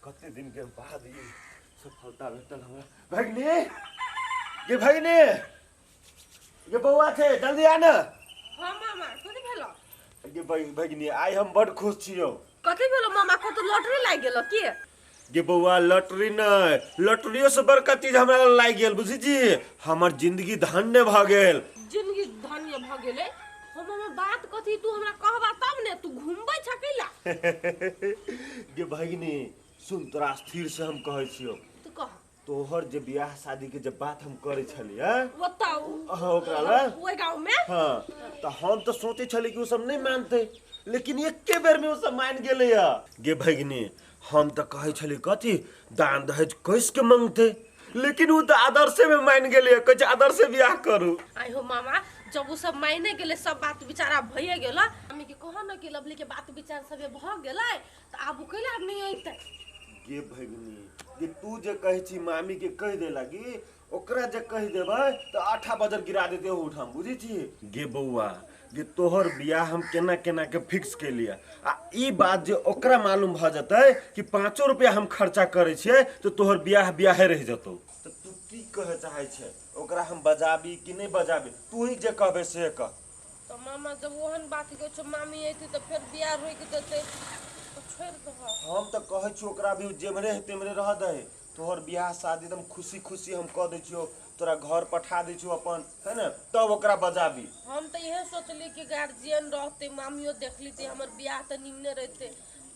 कते दिन के बाद ई सफलता भेटल हमरा। भगिनी गे, भगिनी गे, बौआ छै, जल्दी आ ने। हाँ मामा, कथी भेलो? गे भगिनी, आइ हम बड खुश छियौ। कथी भेलो मामा? कतौ लॉटरी लागि गेलो की? गे बौआ, लॉटरी नहि, लॉटरियो से बड़का चीज हमरा लागि गेल। बुझै छी, हमर जिंदगी धन्य भऽ गेल। जिंदगी धन्य भऽ गेलै? हम मामा, बात कथी? तू हमरा कहबा तब ने। तू घुमबै छकैला? गे भगिनी सुन, तोरा स्थिर से हम कहै छियौ। तू कह। तोहर जे बियाह शादी के जब बात हम करै छलियै ओतऽ, हाँ, ओकरा लए, ओहि गाँव में। हाँ, तऽ हम तऽ सोचै छली कि ओ सब नहि मानतै, लेकिन एके बेर में ओ सब मान गेलैया। गे भगिनी, हम तऽ कहै छली कथी दान दहेज कैस के मंगतै, लेकिन ओ तऽ आदर्शे में मान गेलैया। कहै छै आदर्शे बियाह करू। आइ हो मामा, जब ओ सब मायने गेलै, सब बात विचार आब भइए गेल। मम्मी के कह न कि लवली के बात विचार सब भऽ गेलै, तऽ आब ओ कैला नहि अयतै? गे भगिनी गे, तू जे कहै छी मामी के कहि दे लागी, ओकरा जे कहि देबै तऽ आठा बजर गिरा देते ओहिठाम, बुझै छी? गे बौआ गे, तोहर बियाह हम केना केना के फिक्स केलियै, आ ई बात जे ओकरा मालूम भऽ जेतै कि 5 रुपया हम खर्चा करै छियै, तऽ तोहर बियाह बियाहे रहि जेतौ। तऽ तू की कहै चाहै छै? ओकरा हम बजाबी कि नहि बजाबी? तू ही जे कहबै से कह। तऽ मामा, जब ओहन बात कहै छौ, मामी अयतै तऽ फेर बियाह रोकि देतै, तऽ छोड़ि दहऽ। हम तऽ कहै छियौ, ओकरा भी जेम्हरे है तेम्हरे रह दही। तोहर बियाह शादी एकदम खुशी खुशी हम कऽ दै छियौ, तोरा घर पठा दै छियौ अपन, है ने, तब ओकरा बजाबी। हम तऽ इएह सोचली कि गार्जियन रहतै, मामियो देख लेतै, हमर बियाह तऽ निमने रहतै।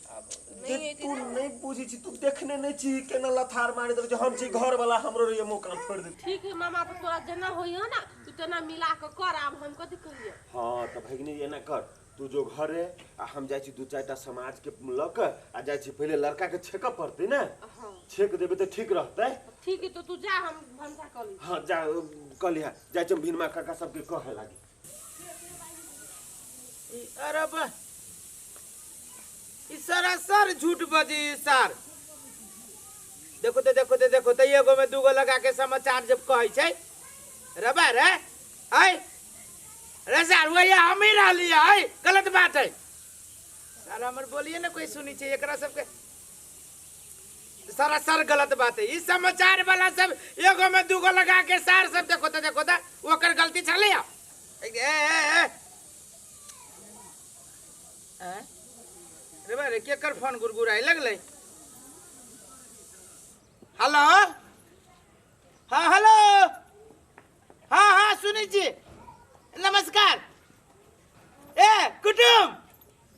आब जे नहि अयतै। तू नहि बुझै छी, तू देखने नहि छी केना लथार मारि देबै छै। हम छी घर वाला, हमरो रहिए मुँह कान फोड़ि देतै। ठीक है मामा, तऽ तोरा जेना होइए ने, तू तेना मिला कऽ कर। आब हम कथी कहियै? हाँ, तऽ भगिनी एना कर, तू जो घरे आ हम जाइ छी 2-4 टा समाज के लऽ कऽ आ जाइ छी। पहिले लड़का के छेकऽ पड़तै ने। हाँ। छेक देबै तऽ ठीक रहतै। ठीक है, तऽ तू जा, हम भनसा कऽ ली। हाँ, जा कऽ लिहा। जाइ छी हम भिनमा काका सबके कहे लागी। अरे बा, ई सरासर झूठ बजी सर। देखो तो, देखो तो, देखो तो, एगो में दूगो लगा के समाचार जब कहै छै। रबा रे, ऐ रे सर, वही हम ही रहली है। गलत बात है सर, हमर बोलिए ना कोई सुनी छै। एकरा सबके सरासर गलत बात है। ई समाचार वाला सब एगो में दूगो लगा के सार सब। देखो तो, देखो तो, ओकर गलती छलै। ए ए ए आँय? रे बा रे, केकर फोन गुरगुराए लगलै? हेलो, हाँ हेलो, हाँ हाँ, सुनै छी। नमस्कार ए कुटुम,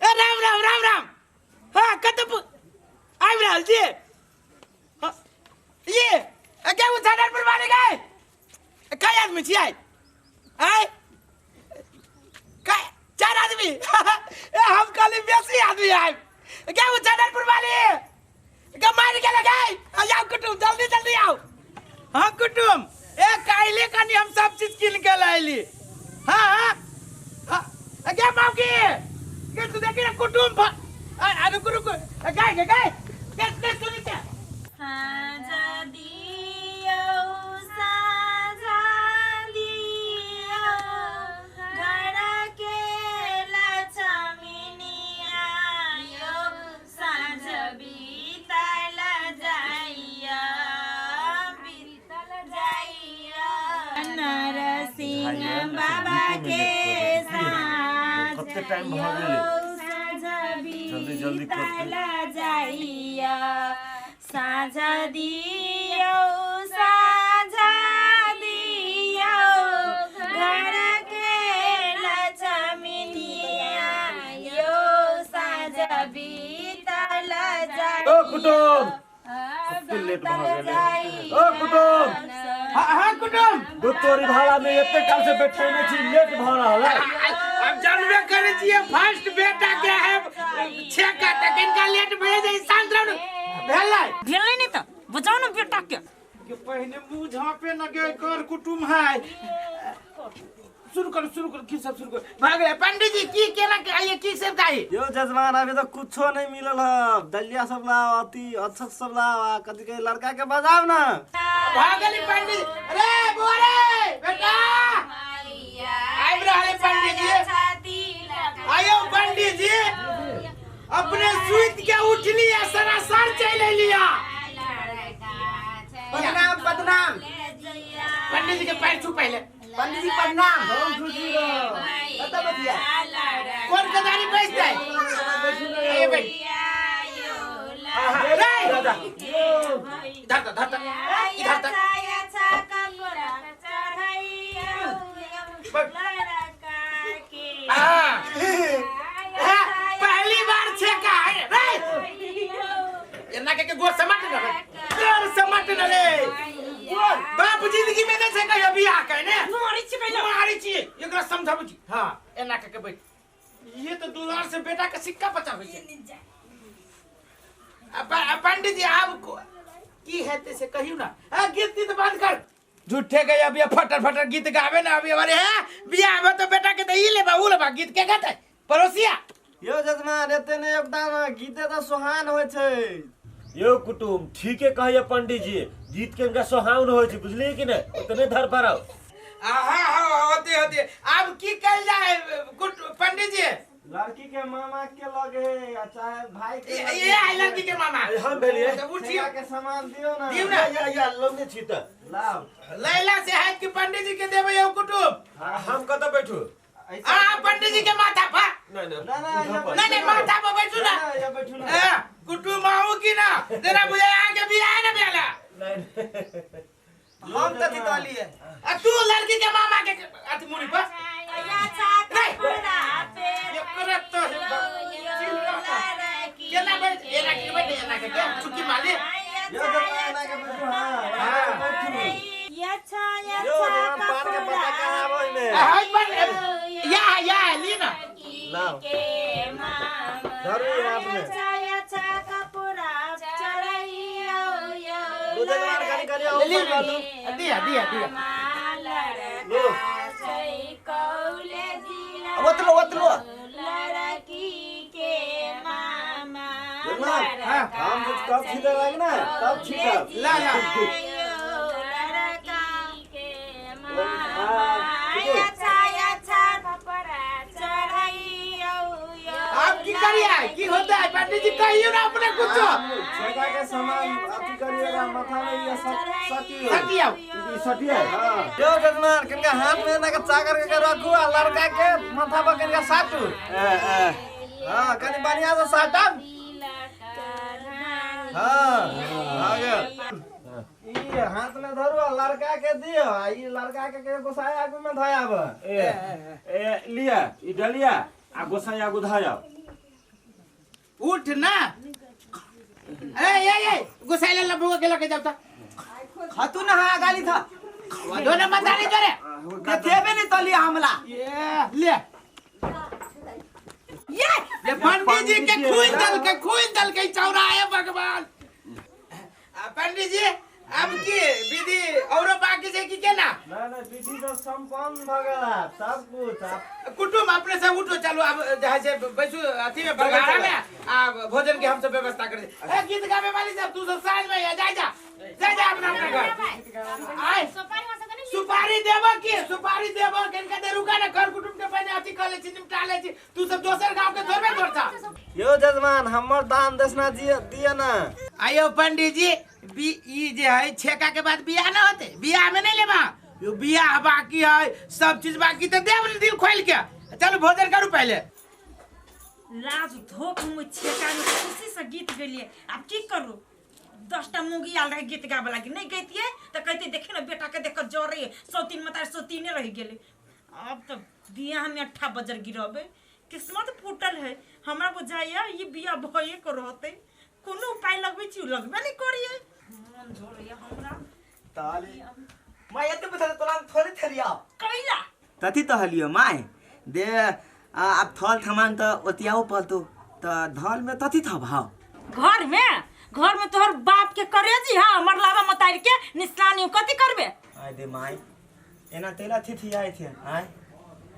ए राम राम, राम राम। हाँ, कतऽ आबि रहल छी। हाँ, ये ए, के उच्चारणपुर वाले गए? कई आदमी छियै? आय चार आदमी? ए हम कहली बेसी आदमी आयब। के उच्चारणपुर वाले के मारि गेल गए? आओ कुटुम, जल्दी जल्दी आओ। हाँ कुटुम, ए काइले कनी हम सब चीज किन के लाइली। हाँ हाँ हाँ, गे मौगी गे, तू देखी ना कुटुम आ रुकु रुकु, गाय गे गाय गे गे, सुनी छ। साँझ दियौ, साँझ दियौ, घर के लछमिनिया यौ, साँझ बितल जाइया, बितल जाइया। नरसिंह बाबा के साँझ कते टाइम भऽ गेलै? साँझ जल्दी जल्दी करतै। बितल जाइया। साँझ दियौ, साँझ दियौ, घर के लछमिनिया यौ, साँझ बितल ओ कुटुम, जाइया। कते लेट भऽ गेलै? ओ कुटुम। हाँ हाँ कुटुम। दू तोरी भाड़ा में एते काल से बैठेने छी, लेट भऽ रहल है। अब जानबे करै छियै, फर्स्ट बेटा के है छेका, तऽ कनिका लेट भए जाइ। शांत रहू ने। भेलै? भेलै नहि तऽ बजाउ ने बेटा के। के पहिने मुंह झाँपे न गे, कर कुटुम है। शुरू करू, शुरू करू, की सब शुरू करू। भऽ गेलै पंडित जी? की केना के आइए, की सब चाही? यो जजमान, अभी तो कुछो नहीं मिलल है। दलिया सब लाओ, अथी अक्षत सब लाओ, आ कथी कहे, लड़का के बजाओ ना। भऽ गेलै पंडित जी? अरे बुआ रे बेटा, आबि रहल है पंडित जी। आयो पंडित जी। अपने सुइत के उठली आ सरासर चल अलिया। प्रणाम प्रणाम। पंडित जी के पैर छू पहले। पंडित जी प्रणाम। हम खुशी रहो। कत बतिया कौन कदारी बैठ जाए ए बैठ रे दादा इधर इधर इधर तक पहली बार छेका है रे एना के गोर समट न रे, गोर समट न रे। बाप जिंदगी में नहीं छेका अभी आ के ने मारी छी पहले मारी छी एकरा समझाबू छी। हां एना के बैठ ये तो दुलार से बेटा के सिक्का बचाबै छै। पंडित जी आब की हेतै से कहियो ना। आ गीत तीत बंद कर। झूठे गए अभी फटर फटर गीत गावे ना अभी हमारे है बियाह में तो बेटा के दही लेबा उ लेबा गीत के गाते पड़ोसिया। यो जजमान एते ने योगदान गीते त सोहान होय छै। यो कुटुम ठीके कहैया पंडित जी गीत के इनका सोहावन होय छै बुझलिए कि नै उतने धर पर आओ। आहा हां होते होते अब की कल जाए पंडित जी? लड़की के मामा के लगे आ चाहे भाई के ये आई लड़की के मामा हम भेलिए तो उठियो के सामान दियो ना दियो ना। या लौने छी त लाओ लैला से है कि पंडित जी के देबै यो कुटुम। हम कत बैठू? आ पंडित जी के माथा पर। नहीं नहीं नहीं नहीं माथा पर बैठू ना। या बैठू ना। ए कुटुम आऊ की ना तेरा बुझाय आगे बियाह ना बियाला। नहीं हम त दितली है आ तू लड़की के मामा के अथि मुड़ी पर ये करत तो केना बैठ एना के बैठ एना के चुकी माली यो जजमान के बैठू। हां हां बैठू। अच्छा यो जजमान पान के पत्ता कहां आबो में हाय पर या ली ना लाओ धरू हाथ में। अच्छा कपड़ा चढ़ाइयो यो जजमान करी करी आओ दिया दिया दिया लो ओतलो ओतलो लड़की के मामा। हां हम कुछ कब छीटे लागे ना तब छीटब ला ला लड़का के मामा। अच्छा अच्छा कपड़ा चढ़ाइयो। आप की करिए की होता है पंडित जी कहियो ना अपने कुछ छेका के सामान अथि करिएगा माथा में ये सब सटियो सटियो ई सटिया। हां यो जजमान कनका हाथ में ना के चाकर के रखू आ लड़का के माथा पर कनका साटू। ए ए हां कनी बढ़िया से साटब। हां आ गेल ई हाथ में धरू आ लड़का के दियो आ ई लड़का के गोसाई आगू में धयाब। ए ए लिया ई डलिया आ गोसाई आगू धयाब। उठ ना ए ए ए गोसाई ले लबुआ के लके जाता खतु ना हां गाली था दोनों मत आने करे देबे नहीं तली हमला ये ले ये पंडित जी के खून दल के चौरा है भगवान। पंडित जी अब की विधि औरो बाकी छै की केना? ना ना विधि तो संपन्न भ गेला सब कुछ। कुटुम अपने से उठो चलो अब जहाँ से बैसू अथी में बघारा में आ भोजन के हम सब व्यवस्था कर दे। ए गीत गावे वाली सब तू सब साँझ में जा जा जा जा अपना अपना घर आए। सुपारी देबो की सुपारी देबो किनका दे रुका ना घर कुटुम के पहले अथी कर ले छी निपटा ले छी तू सब दोसर गांव के थोड़बे थोड़ता। यो जजमान हमर दान दक्षिणा दिए ना। आयो पंडित जी बी ई जे है छेका के बाद बियाह ना होते बियाह में नहीं लेबा यो बियाह बाकी है सब चीज बाकी तो देब दिल खोल के चलो भोजन करू पहले। लाज धोक हम छेका में खुशी से गीत गेलिए अब की करू 10टा मुगी आल रहे गीत गावे लागी नहीं गैतिए तो कहते देखे ना बेटा के देख जर रही 103 मतार 103 रह गेले। अब तो बियाह में 8 बजर गिरबे किस्मत फूटल है हमरा बुझाइया ये बियाह भये को रहते कोनो उपाय लगबे छी लगबे नहीं करिए मन झोरैया हमरा ताली my एते बता तोरा थोड़ी थरिया कैला तथी तो हलियो my they अब थल थमान त ओतियाओ पलतो त धल में तथी था भाव घर में तोहर बाप के करेजी हां मरलावा मतार के निशानी कथि करबे। आय दे my एना तेला थी थी आए थे आय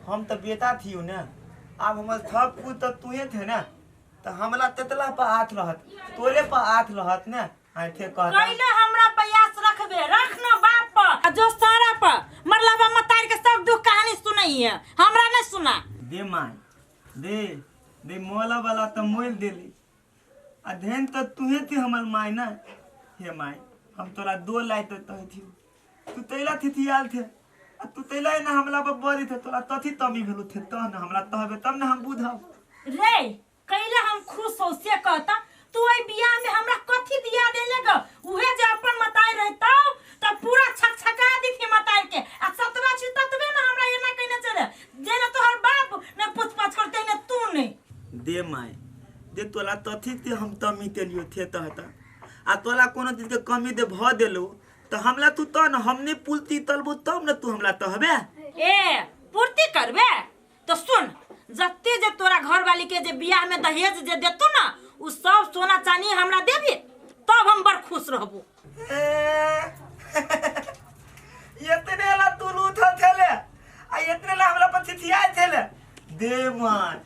हम त बेटा थियो ना अब हमर थप कुछ त तुहे थे ना त हमला तेतला पर हाथ रहत तोरे पर हाथ रहत ना आय थे कहता कैला हमरा प्रयास रखबे रख न बाप पर आ जो सारा पर मरलावा मतार के सब दुख कहानी सुनई है हमरा नहीं सुना। दे my they दे मोला वाला तो मोल देली आ धन तो तुहे थी हमर माय ना। हे my हम तोरा दो लाए तो तहे थी तू तैला थी आल थे आ तू तैला ना हमला पर बड़ी थे तोरा तथी तमी भेलु थे त ना हमरा तहबे तब ना हम बुझब रे। कैला हम खुश हो से कहता तू ए बियाह में हमरा कथी दिया देले ग? उहे जे अपन मताई रहता त पूरा छकछका दिखी मताई के आ सतवा छी ततबे ना हमरा एना कहने चले जेना तोहर बाप ने पूछ पाछ करते ने तू ने। दे my they तोला तथी ते हम तमी तेलियो थे तहता आ तोला कोनो चीज के कमी दे भ देलो त हमला तू त न हमने पुलती तलबो तब न तू हमला तहबे। ए पूर्ति करबे तो सुन जत्ते जे तोरा घर वाली के जे बियाह में दहेज जे देतो ना उ सब सोना चांदी हमरा देबी तब हम बड़ खुश रहबो। इतने ला तू लूथल थेले आ इतने ला हमरा पर थिथिया थेले। दे मान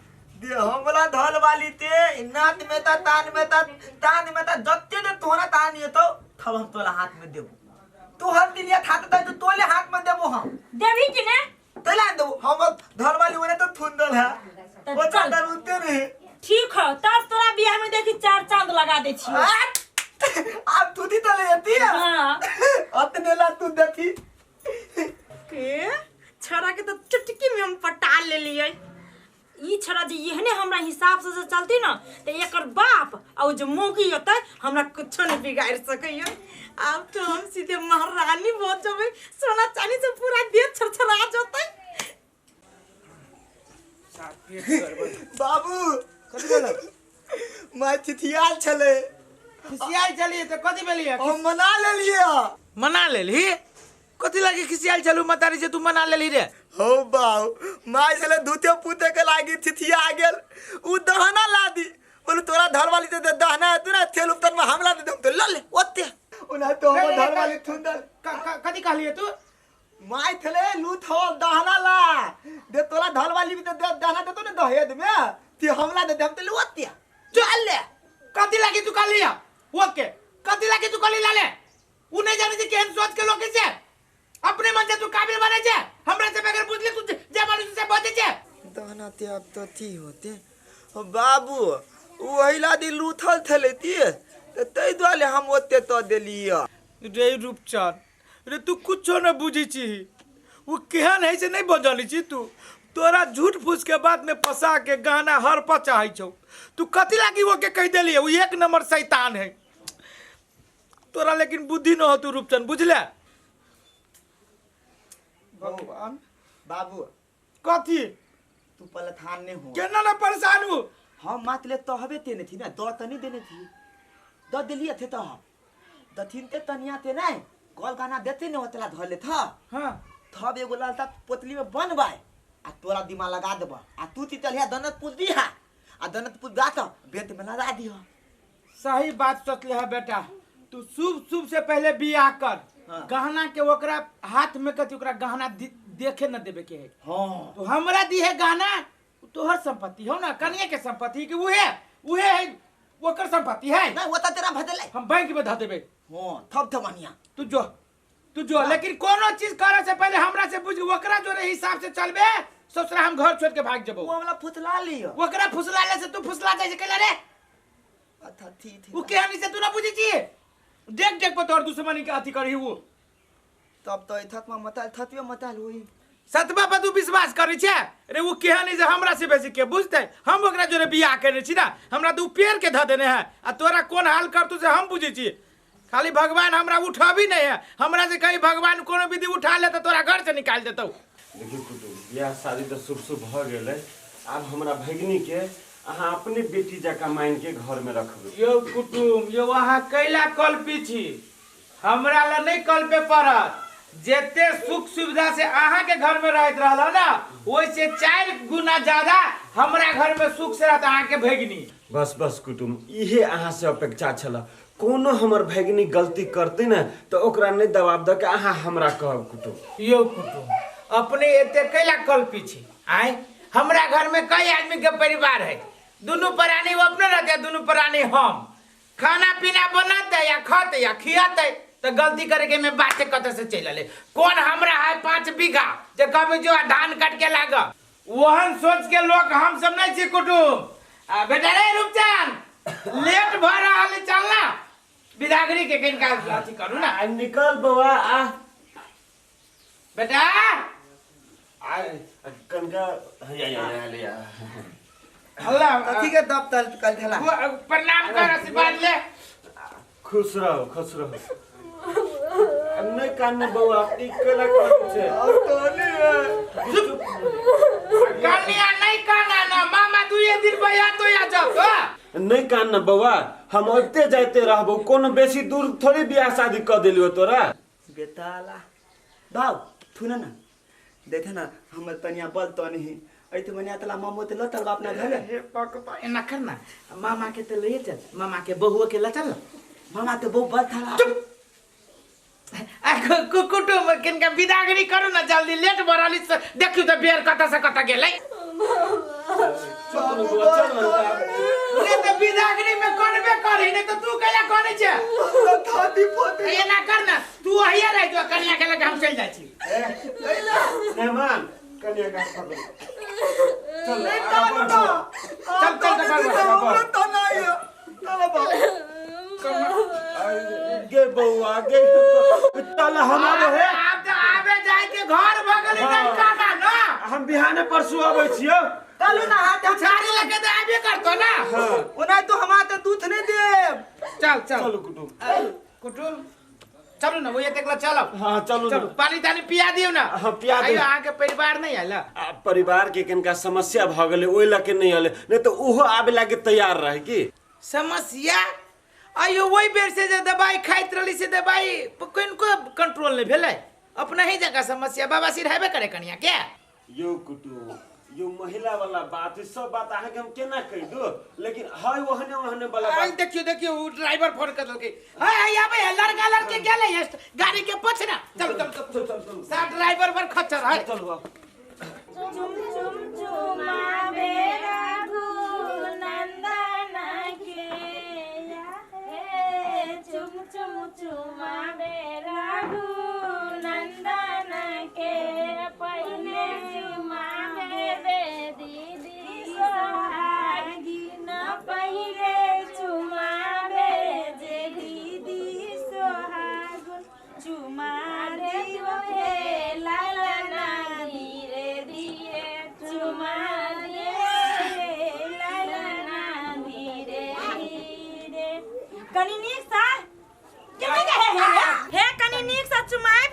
दे हमला धल वाली ते नात में ता तान में ता तान में ता जत्ते दे तोरा तान ये तो तब हम तोला हाथ में देबो। तू हर दिलिया थात त तोले हाथ में देबो हम देबी कि ने तोला देबो हम धल वाली ओने तो थुंदल है ओ चंदर उते रहे। ठीक है तब तोरा बियाह में देखी चार चांद लगा दे छी। अब तू दी तले जती है। हां अतने ला तू देखी के छड़ा के तो चुटकी में हम पटा ले लिए। ई छड़ा जे एहने हमरा हिसाब से जे चलती ना त एकर बाप और जे मोगी होतै हमरा कुछो नहीं बिगाड़ सकैया। अब तो हम सीधे महारानी बन जबै सोना चांदी से पूरा देह छरछरा जतै। बाबू कथि भेल? My थिथियाल छले। खिसियाल छलिए त कथि भेलिए? हम मना लेलिए। मना लेली? कथि लागी खिसियाल छलू मतारी जे तू मना लेली रे? हो बाऊ my छले धूते पूते के लागी थिथिया गेल उ दहना ला दी बोलू तोरा धर वाली ते दहना है तू ना थेल उपतन में हमला दे दम तो ल ले ओते ओना तो हम धर वाली थुंदल। कथि कहलिए तू? My थले लूथ हो दहना ला दे तोरा धर वाली भी ते दहना दे तो ने दहेज में ती हमला दे दम तो ओते चल ले। कथि लागी तू कहलिए ओके? कथि लागी तू कहली लाले? उ नहीं जाने जे केहन सोच के लोग छै अपने मन से तू काबिल बने छे हमरा से बगैर पूछले तू जे मालूम से बजे छे दहना ते अब तो थी होते बाबू वही ला दी लूथल थले ती त तै दुआरे हम ओते तो देलिए। रे रूपचंद रे तू कुछो न बुझी छी वो केहन है से नहीं बजली छी तू तोरा झूठ फूस के बात में फंसा के गहना हर पर चाहै छौ तू कथि लागी वो के कह देलिए? वो एक नंबर शैतान है तोरा लेकिन बुद्धि न हो तू रूपचंद बुझले। भगवान बाबू कथि तू पलथान नहीं हो केना ना परेशान हो? हम मात ले तहबे तेने थी ना the तनी देने थी the देलिए थे तह दथिन ते तनिया ते नहीं गोल गाना देते ने ओतला धर ले था। हां थब एगो लालता पोतली में बनवाए आ तोरा दिमाग लगा देब आ तू तितलिया दनत पुल दिहा आ दनत पुल दा त बेत में लगा दिह। सही बात सोचले है बेटा तू शुभ शुभ से पहले बियाह कर। हाँ। गहना के ओकरा हाथ में कथि ओकरा गहना देखे न देबे के है। हां तो हमरा दी है गहना तोहर संपत्ति हो ना कनिया के संपत्ति कि उहे उहे है ओकर संपत्ति है नहीं वो त तेरा भदले हम बैंक में ध देबे। हां थप थप तू जो तू जो लेकिन कोनो चीज करे से पहले हमरा से पूछ ओकरा जोरे हिसाब से चलबे ससुरा हम घर छोड़ के भाग जबो। वो हमरा फुसला लियो ओकरा फुसला ले से तू फुसला जाय छै कैला रे? अच्छा थी थी उ केहनी से तू ना बुझी छी देख देख पर तोर दुश्मनी के अथी करही वो तब तो थत में मताल थतवे मताल होई सतबा पर तू विश्वास करै छे रे? उ केहनी से हमरा से बेसी के बुझतै? हम ओकरा जोरे बियाह केने छी ना हमरा त उ पेड़ के ध देने है आ तोरा कोन हाल करतू से हम बुझै छी। खाली भगवान हमरा उठाबी नहीं है हमरा से कहीं भगवान कोनो विधि उठा ले त तोरा घर से निकाल देतौ। देखियो कुटुम बियाह शादी त शुभ शुभ भ गेलै आब हमरा भगिनी के अहाँ अपने बेटी जकाँ मान के घर में रखबै। यौ कुटुम यौ अहाँ कैला कल्पी छी हमरा ला नहीं कल्पे पड़त। जेते सुख सुविधा से अहाँ के घर में रहत रहल ना ओइसे 4 गुना ज्यादा हमरा घर में सुख से रहत अहाँ के भगिनी। बस बस कुटुम इहे अहाँ से अपेक्षा छल कोनो हमर भगिनी गलती करते ना तो ओकरा नहीं दबाव the के अहाँ हमरा कहब कुटुम। यौ कुटुम अपने एते कैला कल्पी छी आय? हमरा घर में कई आदमी के परिवार है दुनू प्राणी वो अपने रहते दुनू प्राणी हम खाना पीना बनाते या खाते या खियाते तो गलती करे के में बातें कत से चल ले। कौन हमरा है 5 बीघा जे कभी जो धान काट के लाग वहन सोच के लोग हम सब नहीं छी कुटुम। आ बेटा रे रूपचंद लेट भ रहल चल ना बिदागरी के किनका अथी करू ना। आ निकल बौआ आ बेटा आ कनका या या ले आ अल्लाह कथी के दब तल कल थला प्रणाम कर आशीर्वाद ले। खुश रहो खुश रहो। नहीं कान बौआ ई केला कोन छै और कोनी है कन्या नहीं काना ना मामा दुए दिन बया तो या जाओ। नहीं कान ना बौआ हम ओते जाते रहबो कोनो बेसी दूर थोड़ी बियाह शादी क देलियो तोरा। बेताला बाव थुना ना देखे ना हमर तनिया बल तो नहीं ऐते मनिया तला मामो ते लतल बाप ना धले हे पकपा एना कर ना मामा के ते ले चल मामा के बहुआ के ल चल मामा ते बहु बल थला। चुप आ कुटुम किनका बिदागरी करू ना जल्दी लेट बराली से देखियो त बेर कता से कता गेलै। चल बौआ चल ने त बिदागरी में करबे करही ने त तू कया कोने छे थाती फोती एना कर ना तू हइया रह जो कन्या के लगे हम चल जाइ छी। मेहमान कन्या का पकड़ चल चल चल चल तो नहीं चल बाप गे बौआ गे चल हम आबे हे आब त आबे जाय के घर भगल नहीं काना ना हम बिहाने परसों आबै छियो। चलू ना हाथ छाड़ी लगे त आबे करतो ना। हां ओना तो हम त दूध नहीं देब। चल चल चल कुटुम कुटुम चलू ना वो ये देखला चलो। हां चलू चलो पानी तानी पिया दियो ना। हां पिया दियो। अहाँ के परिवार नहीं आयल परिवार के किनका समस्या भ गेलै ओइ लके नहीं आले नहीं तो ओहो आबे लागे तैयार रहे की समस्या। आयो वही बेर से जे दवाई खाइत रहली से दवाई किनको कंट्रोल नहीं भेलै अपना ही जगह समस्या बाबा सिर हेबे करे कनिया के। यो कुटुम यो महिला वाला बात ई सब बात अहाँ के हम केना कहि दू लेकिन हाय ओहने ओहने वाला बात। देखियो देखियो उ ड्राइवर फोन कर देलकै हाय हाय आबे लड़का लड़के गेलै गाड़ी के पोछ ना चल चल चल चल सा ड्राइवर पर खच्चर है चल। चुम चुम चुमावे राघु नंदन के हे चुम चुम चुमावे राघु नंदन के पहले चुमावे रे दीदी सोहागिन पहले चुमावे जे दीदी सोहागुन चुमा दियो हे लालना धीरे धीरे चुमा दे लालना धीरे धीरे। कनी नीक सा के हे हे हे कनी नीक सा चुमाएब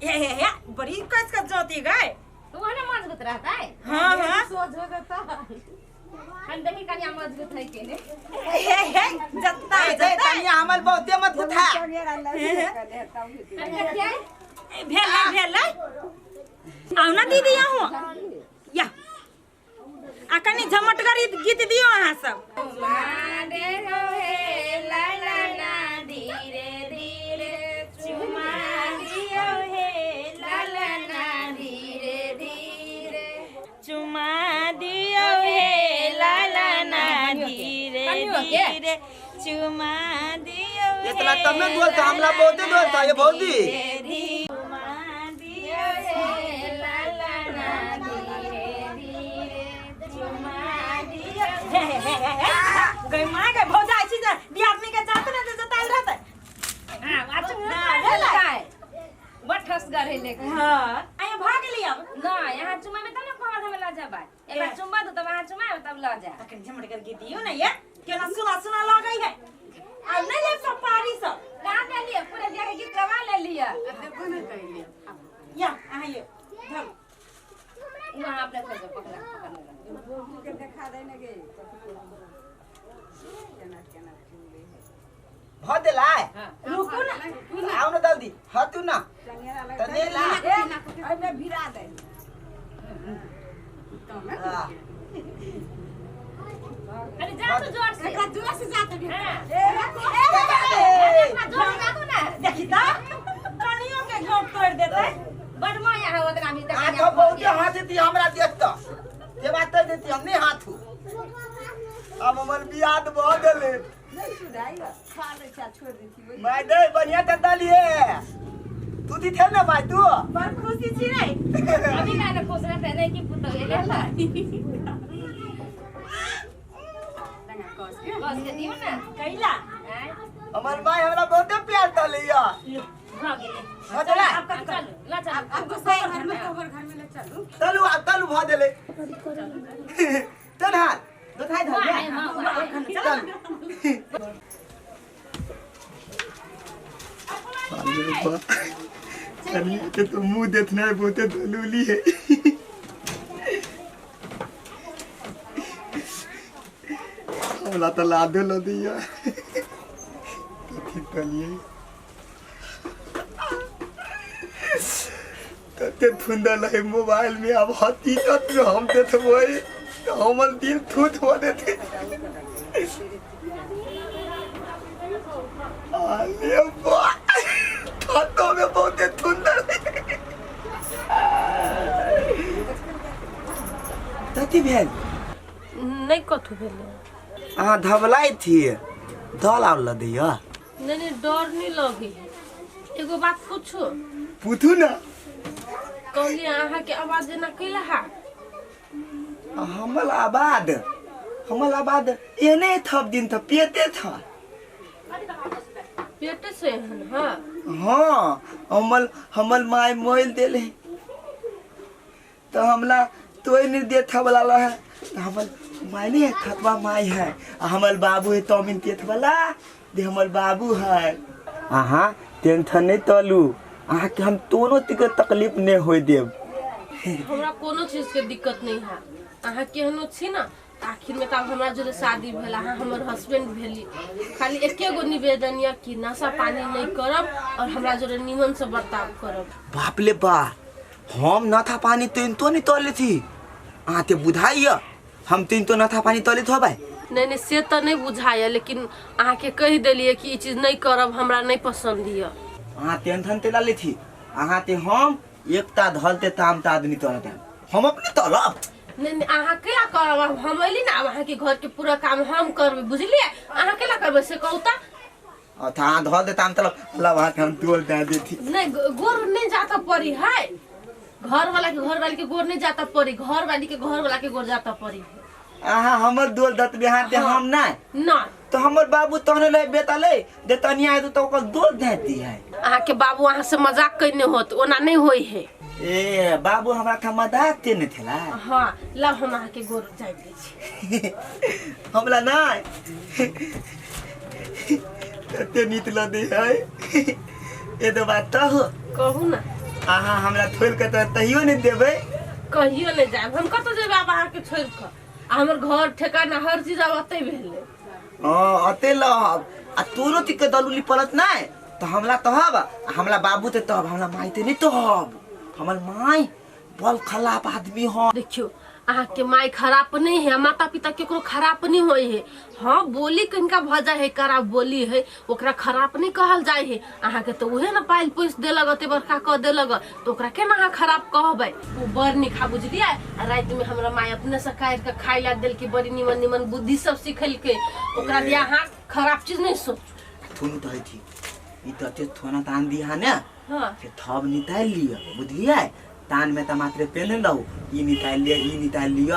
हे हे हे बड़ी कस के जोती गए तो वह ना मजबूत रहता है। हां हां सोच हो जाता है हम देखी कन्या मजबूत है के ने हे हे जत्ता जत्ता कन्या हमर बहुते मजबूत है। भेलै भेलै आउ ना दीदी आहू या आ कनी झमटगर गीत दियो अहाँ सब। चुमा दे हे लालना धीरे धीरे चुमा दियो हे लालना धीरे धीरे चुमा दियो हे लालना धीरे धीरे चुमा दियो। इतना तब में बोलता हमला बहुते बोलता ये भौजी चुमा दियो हे लालना धीरे धीरे चुमा दियो हे हे हे गई मां के भौजाई छी जे दियादनी के जात ने जताल रहते। हां आज ना बड़ ठसगर है लेकिन। हां आया भ गेली अब ना यहां चुमा में तब ना कहत हमें ल जाबा एक बार चुमा दो तब वहां चुमा तब ल जा। तखन झमटगर गीत दियो ना ये केना सुना सुना लगै है आ नहीं ले सब पारी सब का ले लिए पूरा बियाह के गीत गवा ले लिया देखो ना कइले या अहाँ ये धर वहां अपने खोजो पकड़ा पकड़ भौजी के देखा दे ने गे केना केना चुनले है भ देला रुकू ना आओ ना जल्दी हतू ना त ने ला अइमे भिरा दे अरे जा तो जोर से एकरा जोर से जाते भी हां ए जोर से जातो ना देखी त कनियो के घोट तोड़ देते बड़ माया है ओतना भी तक हाथ बहुते हाथ दी हमरा देख त जे बात देती हम नहीं हाथ अब हमर बियाह भ गेलै नहीं सुधाई खा ले चा छोड़ देती मैं दे बढ़िया त दलिए तू दी थे ना भाई तू बड़ खुशी छी रे अभी ना खुश रहते नहीं कि पुतो ले ला। बस के दियो ना कैला हमर माई हमरा बहुते प्यार दलैया भ गेलै हो चला आब कत चलू ला चलू अब गोसाई घर में तोहर घर में ले चलू चलू आब चलू भ गेलै चल हाल दोथाई धर चल चलिए के तो मुंह देखना है बहुते दलूली है हमरा तो लादो ल दिया कथी तलिए तते फुंदल है मोबाइल में अब हकीकत में हम देखबै तो हमर दिल थूथ हो देते आले बा थातो में बहुते थुंदल तती भेल नहीं कथू भेल अहाँ धबलाई थी दल आव ल दिया नहीं नहीं डर नहीं लगे एगो बात पूछू पूछू ना कहली अहाँ के आवाज जेना कैला हा हमल आबाद एने थप दिन था पेते था पेटे से एहन हाँ हाँ हमल हमल my मोइल देले तो हमला तोय नहीं देथा वाला ला है तो हमल my नहीं है थकवा माई है आ हमल बाबू है तमिन तेथ वाला दे हमल बाबू है अहाँ टेंशन नहीं तलू अहाँ के हम दोनों तिके तकलीफ नहीं होय देब हमरा कोनो चीज के दिक्कत नहीं है अहाँ केहनो छी ना आखिर में तब हमरा जोरे शादी भेल अहाँ हमर हस्बैंड भेली खाली एके गो निवेदन यऽ कि नशा पानी नहीं करब और हमरा जोरे निमन से बर्ताव करब बाप ले बा हम नथा पानी तो तो नहीं तले थी अहाँ ते बुझाइय हम तीन तो नथा पानी तले थो भाई नहीं नहीं से तो नहीं बुझाइय लेकिन अहाँ के कहि देलियै कि ई चीज नहीं करब हमरा नहीं पसंद यऽ अहाँ टेंशन ते ला थी अहाँ ते हम एकता धलते ताम ता आदमी तलते हम अपने तलब नहीं नहीं अहाँ केला करब हम अयली ना अब अहाँ के घर के पूरा काम हम करबै बुझलियै अहाँ केला करबै से कहू तऽ अथा अहाँ धल दे ताम तलब लब अहाँ के हम तोल दे देती नहीं गोर नहीं जाता पड़ी है घर वाला के घर वाली के गोर नहीं जाता पड़ी घर वाली के घर वाला के गोर जाता पड़ी है अहाँ हमर दोल दत बिहान ते हम ना ना तो हमर बाबू तहने ले बेतले दे तनिया आए तो ओकर दोल दे दी है अहाँ के बाबू अहाँ से मजाक कैने होत ओना नहीं होई है ए बाबू हमरा था मजाक ते नहीं थेला हाँ लब हम अहाँ के गोर जाय दै छी हमला नहीं ते नीत ल दे है ए तो बात तो हो कहू ना अहाँ हमरा थोड़ के तो तहियो नहीं देबै कहियो नहीं जायब हम कतऽ जेबै आब अहाँ के छोड़ि कऽ आ हमर घर ठेकाना हर चीज आब अतै भेलै हाँ अते लहब आ तोरो तिके दलुली पड़त नहीं तो हमला तहब हमला बाबू ते तहब हमला माई ते नहीं तहब हमर माई बल खलाप आदमी हो देखियो अहाँ के माई खराब नहीं है माता पिता केकरो खराब नहीं होय है हाँ बोली कनिका भऽ जाइ है खराब बोली है ओकरा खराब नहीं कहल जाइ है अहाँ के तो उहे ने पाइल पोसि देलक अते बड़का कऽ देलक तऽ ओकरा केना अहाँ खराब कहबै ओ बड़ निखा बुझलियै आ राति में हमरा माई अपने से काटि कऽ खाइ लए देलकै बड़ी निमन निमन बुद्धि सब सिखेलकै ओकरा दिया अहाँ खराब चीज नहीं सोचू थुन तो थी ई तो अते थोना तान दिहा ने हाँ से थब निकालि लिअ बुझलियै तान में त मात्रे पेन लहु ई निकालि लिअ ई निकालि लिअ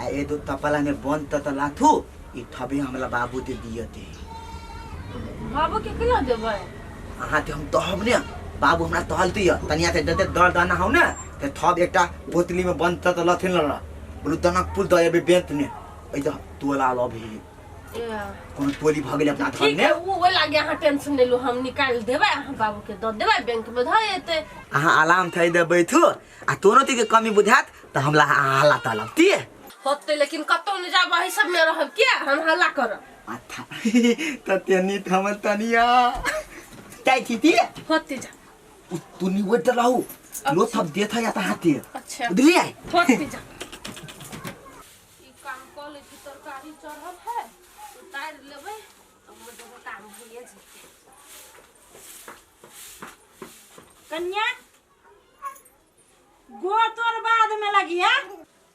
आ ए दो तपला में बंद त त लाथू ई थबे हमला बाबू दे दियते बाबू के केना देबै अहाँ ते हम तहब ने बाबू हमरा तहल दिअ तनिया ते जते दर दाना हौ ने ते थब एकटा बोतली में बंद त त लथिन ल बोलू दनक पुल the एबे बेंत ने ए त तोला लभी कोनो टोली भ गेल अपना घर ठीक ने है वो लागे अहाँ टेंशन नहीं लो हम निकाल देबै अहाँ बाबू के दऽ देबै बैंक में धऽ एतै अहाँ आराम थै देबै थु आ तोनो ती के कमी बुझात त हमला हल्ला तलब ती होतै लेकिन कतौ नहीं जाब अही सब में रहब किया हम हल्ला करब अच्छा त तेनी हमर तनिया ताई थी ती होते जा तू नी वेट रहू लो थप देथ या त हाथे अच्छा बुझलियै होते जा ई काम कऽ लै छी तरकारी चढ़ल है उतारि लेबै हमर जगह काम भइए जेतै कन्या गोर तोर बाद में लगिया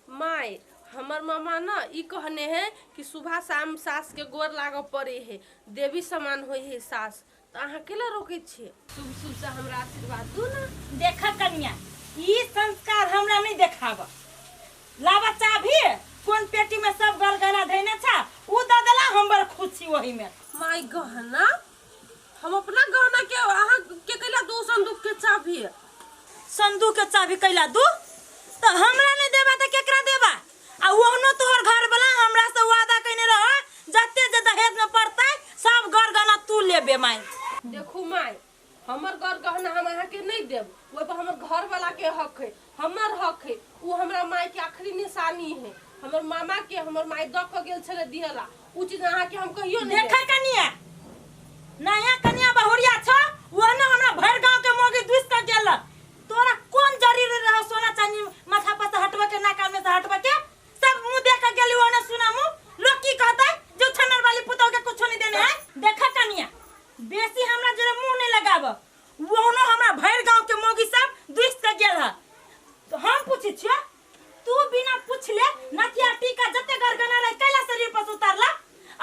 माय हमर मामा न ई कहने है कि सुबह शाम सास के गोर लागऽ पड़े है देवी समान होय है सास तऽ अहाँ केला रोकै छियै शुभ शुभ से हमरा आशीर्वाद दू ना देख कन्या ई संस्कार हमरा नहीं देखाब लावा चाभी कोन पेटी में सब गल गहना धैने छा उ द देला, हम बड़ खुश छी ओही में। माय गहना हम अपना गहना के अहाँ के कैला दू संदूक के चाबी? संदूक के चाबी कैला दू? तो हमरा नहीं देबा त केकरा देबा? आ ओहनो तोहर घर वाला हमरा से वादा कइने रह जते जे दहेज में पड़तै सब घर गहना तू लेबे माय। देखू माय, हमर घर गहना हम अहाँ के नहीं देब, ओहि पर हमर घर वाला के हक है, हमर हक है। उ हमरा माय के आखिरी निशानी है, हमर मामा के हमर माय the के गेल छले दिहला, उ चीज अहाँ के हम कहियो नहीं। देखै कनिया, नया कनिया बहुरिया छ ओहनो हमरा भर गांव के मोगी दुस के गेल। तोरा कोन जरूरी रह सोना चांदी माथा पर से हटवा के नाका में से हटवा के? सब मुंह देख के गेली ओहनो सुना मुंह लोग की कहतै जो छनर वाली पुतोह के कुछो नहीं देने है। देखा कनिया, बेसी हमरा जरे मुंह नहीं लगाब, ओहनो हमरा भर गांव के मोगी सब दुस के गेल ह। तो हम पूछै छियो तू बिना पूछले नथिया टीका जते गरगना रहे कैला शरीर पर उतारला?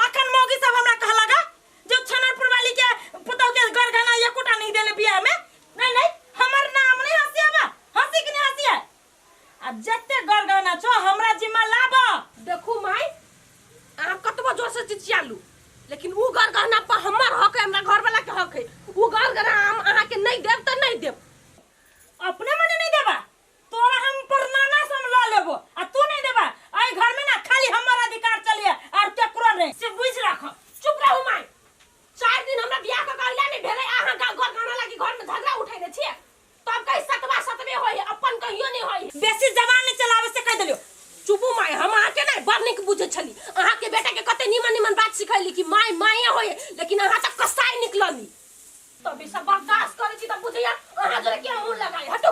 अखन मोगी सब हमरा कहलगा जो छनरपुर वाली के पुतोह के गरगना एकोटा नहीं देले बियाह में। नहीं नहीं हमर नाम नहीं हंसियाबा, हंसी कि नहीं हंसिया? आ जते गरगना छो हमरा जिम्मा लाब। देखू माय, अहाँ कतबो जोर से चिचियालू लेकिन उ गरगना पर हमर हक है, हमरा घर वाला के हक है। उ गरगना हम अहाँ के नहीं देब त नहीं देब। अपने मने नहीं देबा तोरा हम परनाना से हम ल लेबो आ तू नहीं देबा। आई घर में ना खाली हमर अधिकार चलिए और केकरो नहीं, से बुझ राख। चुप रहू माय, 4 दिन हमरा बियाह के कहला नहीं भेलै, अहाँ घर गहना लागी घर में झगड़ा उठैने छियै तब कहि सतवा सतवे होय, अपन कहियो नहीं होय। बेसी जबान नहीं चलावे से कह देलियो। चुपू माय, हम अहाँ के नहीं बड़ नीक बुझै छली, अहाँ के बेटा के कते नीमन नीमन बात सिखैली कि my my होय, लेकिन अहाँ त कसाई निकलली। तब ई सब बर्दाश्त करै छी त बुझैया अहाँ जोरे के मुंह लगाई। हटो।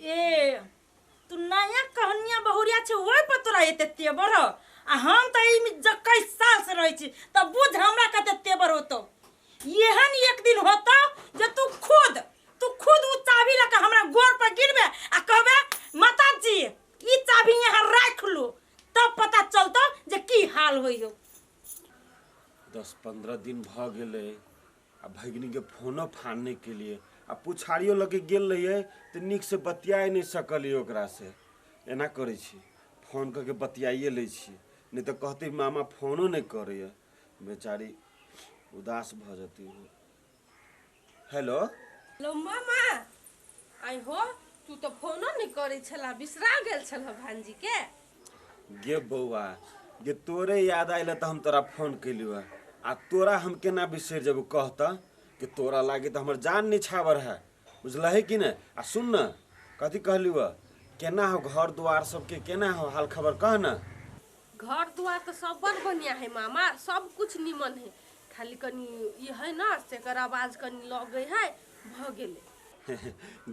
ए तू नया कहनिया बहुरिया छे ओइ पर तोरा एते तेबर हो, आ हम त ई में 21 साल से रहै छी त बुझ हमरा कते तेबर होतो। एहन एक दिन होतो जे तू खुद उ चाबी लऽ के हमरा गोर पर गिरबे आ कहबे माताजी ई चाबी यहाँ राख लू, तब पता चलतो जे की हाल होइ हो। 10-15 दिन भ गेलै आ भगिनी के फोनो फाड़ने के लिए आ पुछारियो लगे गेल रहियै तऽ नीक से बतियाए नहीं सकलियै ओकरा से। एना करै छी फोन करके बतियाइए लै छी, नहीं तऽ कहतै मामा फोनो नहीं करैया, बेचारी उदास भऽ जेतै। हेलो हेलो मामा, आई हो तू तो फोनो नहीं करै छला, बिसरा गेल छल भांजी के। गे बौआ गे तोरे याद आयल तऽ हम तोरा फोन केलियो, आ तोरा हम केना बिसरि जेबौ कहता कि तोरा लागे तऽ हमर जान निछावर है, बुझलही कि नहि? आ सुन न कथी कहलियो, केना हो घर द्वार सबके केना हो हाल खबर कह न। घर द्वार तऽ सब बड़ बढ़िया है मामा, सब कुछ निमन है, खाली कनी ई है न सेकर आवाज कनी लगै है भ गेलै।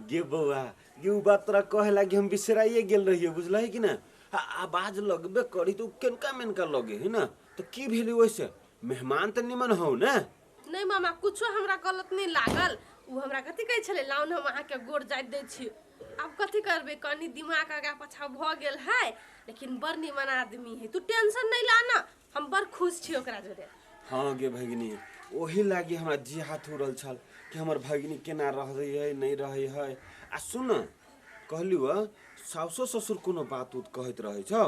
गे बौआ गे उ बात तोरा कहे लागी हम बिसराइए गेल रहियै, बुझलही कि नहि? आ आवाज लगबे करी तऽ उ केनका मेनका लगे है न, तऽ की भेलै ओहिसे मेहमान तऽ निमन हौ ने? नहीं मामा कुछो हमरा गलत नहीं लागल, उ हमरा कथी कहै छलै लाउन हम अहाँके गोर जाइत दै छी। आब कथी करबै, कनी दिमाग आगा पाछा भऽ गेल है, लेकिन बड़ निमन आदमी है, तू टेंशन नहीं ला ना, हम बड़ खुश छी ओकरा जोरे। हाँ गे भगिनी, ओही लागी हमरा जी हाथ उड़ल छल कि हमर भगिनी केना रहै है नहीं रहै है। आ सुन कहलियो सासो ससुर कोनो बात उत कहैत रहै छौ?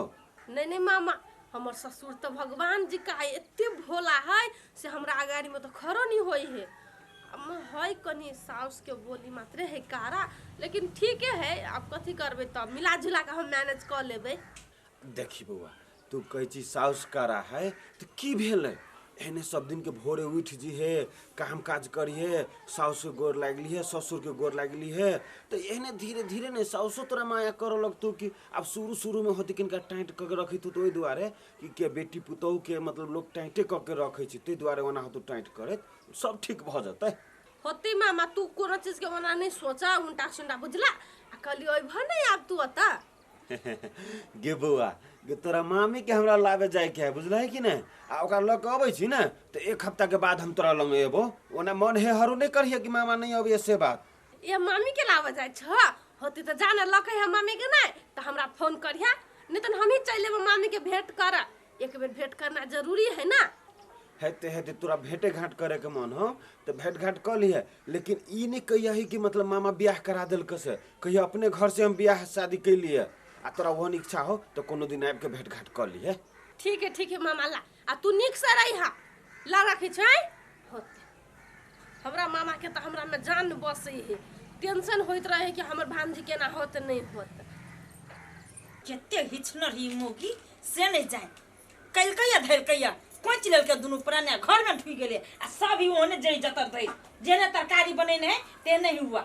नहीं नहीं मामा, हमर ससुर तो भगवान जी का है, एते भोला है से हमरा अगाड़ी में तो खरो नहीं होई है। है कनी साउस के बोली मात्रे है कारा, लेकिन ठीक है आब कथी करबै तब मिला जुला के हम मैनेज कऽ लेबै। देखी बौआ तू कहै छी साउस कारा है तऽ की भेलै? एहने सब दिन के भोरे उठ जिहे, काम काज करिहे, साउस के गोर लागली है, ससुर के गोर लागली है, तऽ एहने धीरे धीरे ने साउसो तोरा माया करऽ लगतौ कि आब शुरू शुरू में होती किनका टाइट कऽ के रखैत होतौ, ओहि दुआरे कि के बेटी पुतोहु के मतलब लोग टाइटे कऽ के रखै छै, ताहि दुआरे ओना होतौ टाइट करैत, सब ठीक भऽ जेतै। होतै मामा, तू कोनो चीज के ओना नहीं सोचा उल्टा सुल्टा, बुझला? आ कहली अइबह नहीं आब तू ओतऽ? गे बौआ गे तोरा मामी के हमरा लाबे जाय के है, बुझलही कि नहि? आ ओकरा लऽ के अबै छी ने तऽ 1 हफ्ता के बाद हम तोरा लग एबो, ओना मन हे हरू नहीं करिहे कि मामा नहीं अबैया से बात। ए मामी के लाबे जाइ छ होतै तऽ जाने लऽ के मामी के नहीं तऽ हमरा फोन करिहे, नहीं तऽ हमही चलि एबो मामी के भेंट करऽ, एक बेर भेंट करना जरूरी है ना। हेते हेते तोरा भेंटे घाट करे के मन हो तो भेंट घाट कऽ लिहे, लेकिन ई नहीं कहिया कि मतलब मामा बियाह करा देलक से, कहिया अपने घर से हम बियाह शादी कैलिए। आ तोरा ओहन इच्छा हो तो कोनो दिन आबि के भेंट घाट कर ली है। ठीक है ठीक है मामा, ला आ तू नीक से रही। हा ला रखै छै। होते हमरा मामा के तो हमरा में जान बसै है, टेंशन होइत रहे कि हमर भांजी केना होत नहीं होत। कते हिचनर ही मोगी से नहीं जाए, कलकैया धरकैया कोच लेलकै दुनू प्राणी घर में ढुकि गेलै आ सब ही ओने जरि जतर धरि, जेने तरकारी बनेने है तेने ही हुआ।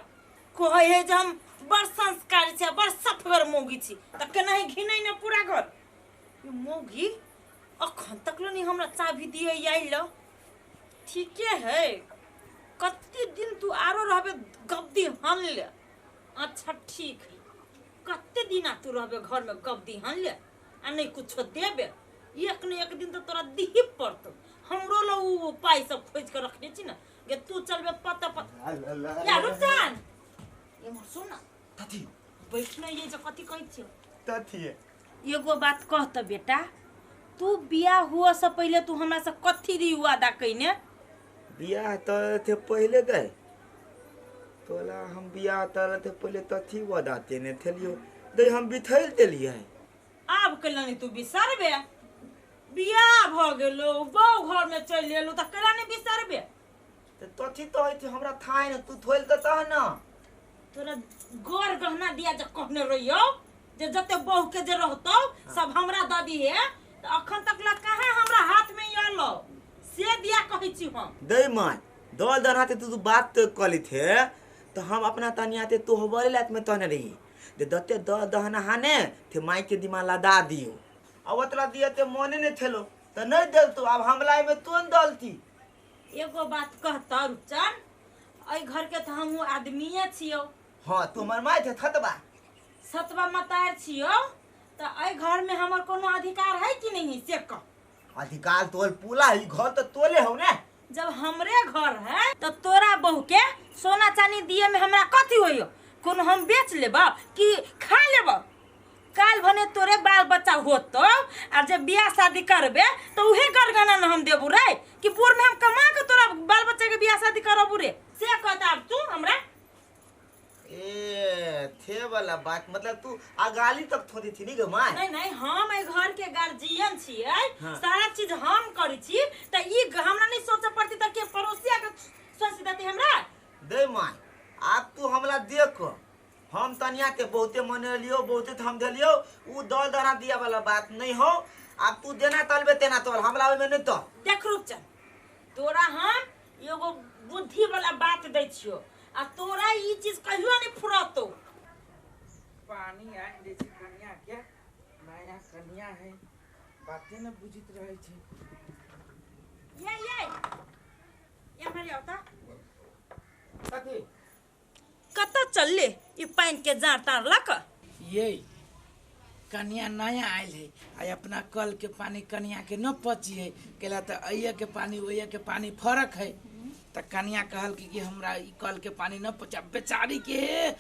कहै है जे हम बड़ संस्कारी छी बड़ सफगर मोगी छी, त केना ही घिनै ने पूरा घर। ई मोगी अखन तक नहीं हमरा चाभी दिए आइल। ठीके है, कते दिन तू आरो रहबे गब्दी हन ले। अच्छा ठीक है, कते दिन आ तू रहबे घर में गब्दी हन ले आ नहीं कुछो देबे, एक न एक दिन तो तोरा दिही पड़तो। हमरो लो उ पाई सब खोज के रखने छी ना गे, तू चलबे पता पता। या रुपचान ये मोर सुन ना, कथी बैठ न ये जे कथी कहै छियो कथी। एगो बात कह त बेटा, तू बियाह हुआ से पहले तू हमरा से कथी री वादा कइने? बियाह त थे पहले गए तोला हम बियाह त थे पहले तथी वादा तेने थेलियो दे हम बिथैल देलिए। आब केला नहीं तू बिसरबे? बियाह भ गेलो बौ घर में चलि एलो त केला नहीं बिसरबे? त तथी त होइत हमरा थाय न तू थोइल त तह न तोरा गोर गहना दिया जे कहने रहियो जे जते बहू के जे रहतो सब हमरा द दिहे, त अखन तक ला कहाँ हमरा हाथ में आलो से दिया कहै छी हम। दे माय दल दनाते तू बात तो कली थे तो हम अपना तनियाते तो होबले लात में तने रही दे दते the दहना हाने थे माई के दिमाग लदा दियो आ ओतला दिया ते मने ने थेलो त नहीं देल तो अब हमला में तोन दलती। एगो बात कहता रुपचन, एहि घर के तो हमहू आदमीये छियो। हां तू हमर माय थे थतबा सतबा मतार छियो, त एहि घर में हमर कोनो अधिकार है कि नहीं से कह। अधिकार तोल पूला ही घर तो तोले हो ने। जब हमरे घर है तो तोरा बहू के सोना चांदी दिए में हमरा कथी होइयो? कोनो हम बेच लेबा कि खा लेबा? काल भने तोरे बाल बच्चा होतो आ जब बियाह शादी करबे तो उहे गरगना न हम देबू रे कि पूर में हम कमा के तोरा बाल बच्चा के बियाह शादी करबू रे, से कहता अब तू हमरा। ए थे वाला बात मतलब तू अगाली तक थोड़ी थी नहीं गे माय? नहीं नहीं, हम ए घर के गार्जियन छियै। हाँ। सारा चीज हम करै छी त ई हमरा नहीं सोचे पड़ती त के पड़ोसिया के सोच देती हमरा। दे माय आप तू हमला देख, हम तनिया के बहुते मनेलियो बहुते हम देलियो, उ दल दना दिया वाला बात नहीं हो। आप तू देना तलबे तेना तोल हमला ओइ में नहीं तो। देख रूपचन, तोरा हम एगो बुद्धि वाला बात दै छियो आ तोरा ई चीज कहियो नहीं फुरतो। पानी आनि दै छै कनिया के, नया कनिया है बाते न बुझित रहै छै। ये ये ये आवता कथी कत चलले ई पानि के जाड़ तार लक? ये कनिया नया आयल है आ अपना कल के पानी कनिया के न पची है, केला त अइया के पानी ओइया के पानी फरक है। त कनिया कहल कि हमरा ई कल के पानी न पचा, बेचारी के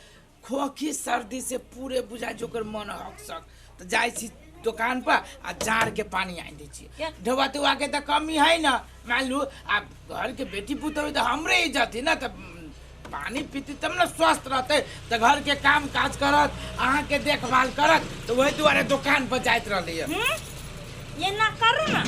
खोखी सर्दी से पूरे बुझा जोकर मन हक सक त जाइ छी दुकान पर आ जाड़ के पानी आनि दै छी। ढोबा तोबा के त कमी है न, मान लू आ घर के बेटी पुतोह त हमरे इज्जत है न, त पानी पीती तब न स्वस्थ रहते, त घर के काम काज करत अहाँ के देखभाल करत, त वही दुआरे दुकान पर जाइत रहली है। ये ना करू ना,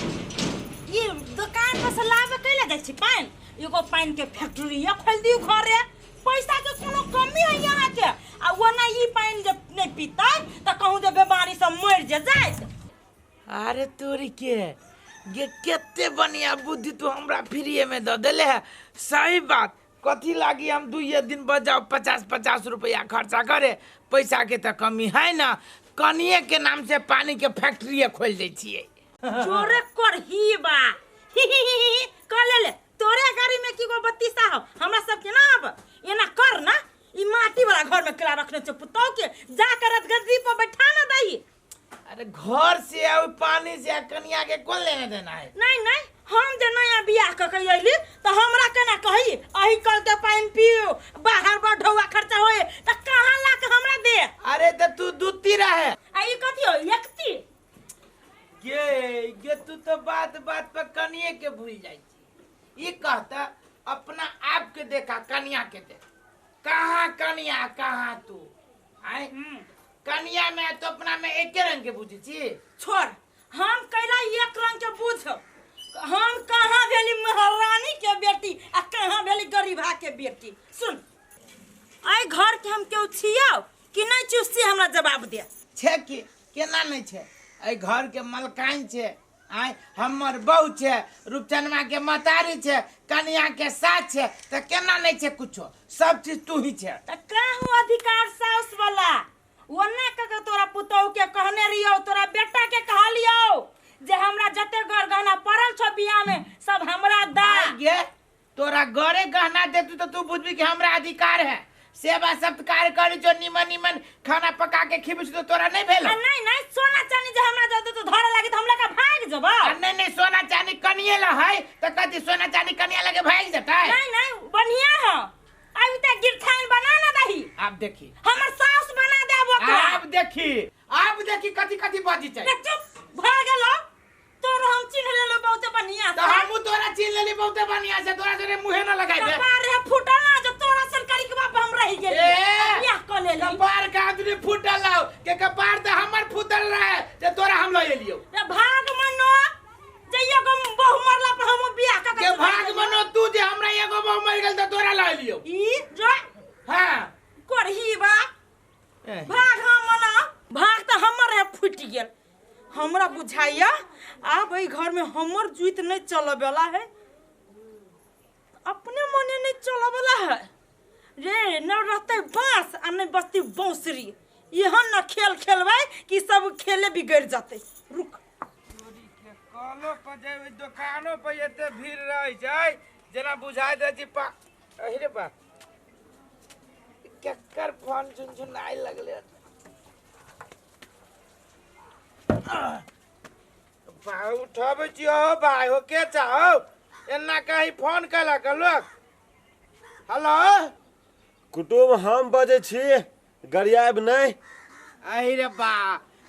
ये दुकान पर से लाबे कैला जाइ छी पानि? एगो पानि के फैक्ट्री ये खोल दियो घरे, पैसा के कोनो कमी है यहाँ के? आ ओना ई पानि जब नहीं पीतै त कहूँ जे बीमारी से मर जे जाइत। अरे तोरी के ये केते बढ़िया बुद्धि तू हमरा फ्रीए में the देले है। सही बात, कथी लागी हम दुइये दिन बजाओ 50-50 रुपया खर्चा करे, पैसा के तो कमी है ना, कनिए के नाम से पानी के फैक्ट्री खोल दै छियै। जोरे करही बा ही ही ही ही कह ले ले तोरे गाड़ी में की गो बत्तीसा हो हमरा सब के ना। अब एना कर ना, ई माटी वाला घर में केला रखने छे पुतौ के, जा कर गद्दी पर बैठा ना दही। अरे घर से आ पानी से आ कनिया के कौन लेने देना है? नहीं नहीं, हम जे नया बियाह क के अइली त हमरा केना कही अही कल के पानी पियो, बाहर बड़ ढौआ खर्चा होए त कहां ला के हमरा दे? अरे त तू दूती रहे आ ई कथी हो एकती गे गे तू तो बात बात पर कनिए के भूल जाई छी। ई कहता अपना आप के देखा कनिया के देख, कहाँ कनिया कहाँ तू आए। कनिया में तो अपना में एके रंग के बुझै छी। छोड़, हम कैला एक रंग के बुझ। हम कहाँ भेली महारानी के बेटी आ कहाँ भेली गरीबा के बेटी। सुन, एहि घर के हम केओ छियौ कि नहीं छियौ से हमरा जवाब दे। छै कि केना नहीं छै? एहि घर के मलकाइन छै, आय हमर बहू छै, रूपचनमा के मतारी छै, कनिया के साथ छै, त केना नहीं छै कुछो? सब चीज तू ही छै। त कहूँ अधिकार साउस वाला ओना कह तोरा पुतोहु के कहने रहियौ, तोरा बेटा के कहलियौ जे हमरा जते घर गहना पड़ल छौ बियाह में सब हमरा दा। गे तोरा घरे गहना दे तू तो तू बुझबी कि हमरा अधिकार है। सेवा सत्कार करी जो निमन निमन खाना पका के खिबी तो तोरा नहीं भेल। नहीं नहीं, सोना चांदी जे हमरा दे तो धरे लागी त हमरा का भाग जबा। नहीं नहीं, सोना चांदी कनिए ला है त कथी सोना चांदी कनिया लगे भाग जतै? नहीं नहीं, बढ़िया है। अभी तक गिरथान बना ना दही। आप देखी हमर सास बना दे ओकरा। आप देखी, आप देखी कथी कथी बाजी छै। चुप भ गेलो, तोर हम चिन्ह लेलो बहुते बढ़िया से। त हमहु तोरा चिन्ह लेली बहुते बढ़िया से, तोरा जोरे मुहे न लगाइ दे। कपार रे फुटल ना जो तोरा सरकारी के बाप हम रहि गेली बियाह क लेली। कपार के आदमी फुटल आउ के कपार त हमर फुटल रहे जे तोरा हम ल एलियो। रे भाग मनो जे एगो बहु मरला पर हम बियाह क के भाग मनो तू जे हमरा एगो बहु मर गेल त तोरा ल एलियो। ई जो हां करही बा भाग हम मना भाग त हमर है फुटि गेल। हमरा बुझाइया आब एहि घर में हमर जुइत नहीं चलबेला है, अपने मने नहीं चलबेला है रे। न रहते बांस आ नहीं बस्ती बांसुरी, एहन न खेल खेलबै कि सब खेले बिगड़ जाते। रुक, कलो पर जेबै दुकानो पर एते भीड़ रहै छै जेना बुझाइत रहै छै पा अहि रे बा केकर फोन झुनझुनाइ लगलै। भाई उठाबै छियौ भाई, हो के चाहो एना कहीं फोन केलक लोक। हेलो कुटुम, हम बजै छी, गरियाब नहि। अहि रे बा,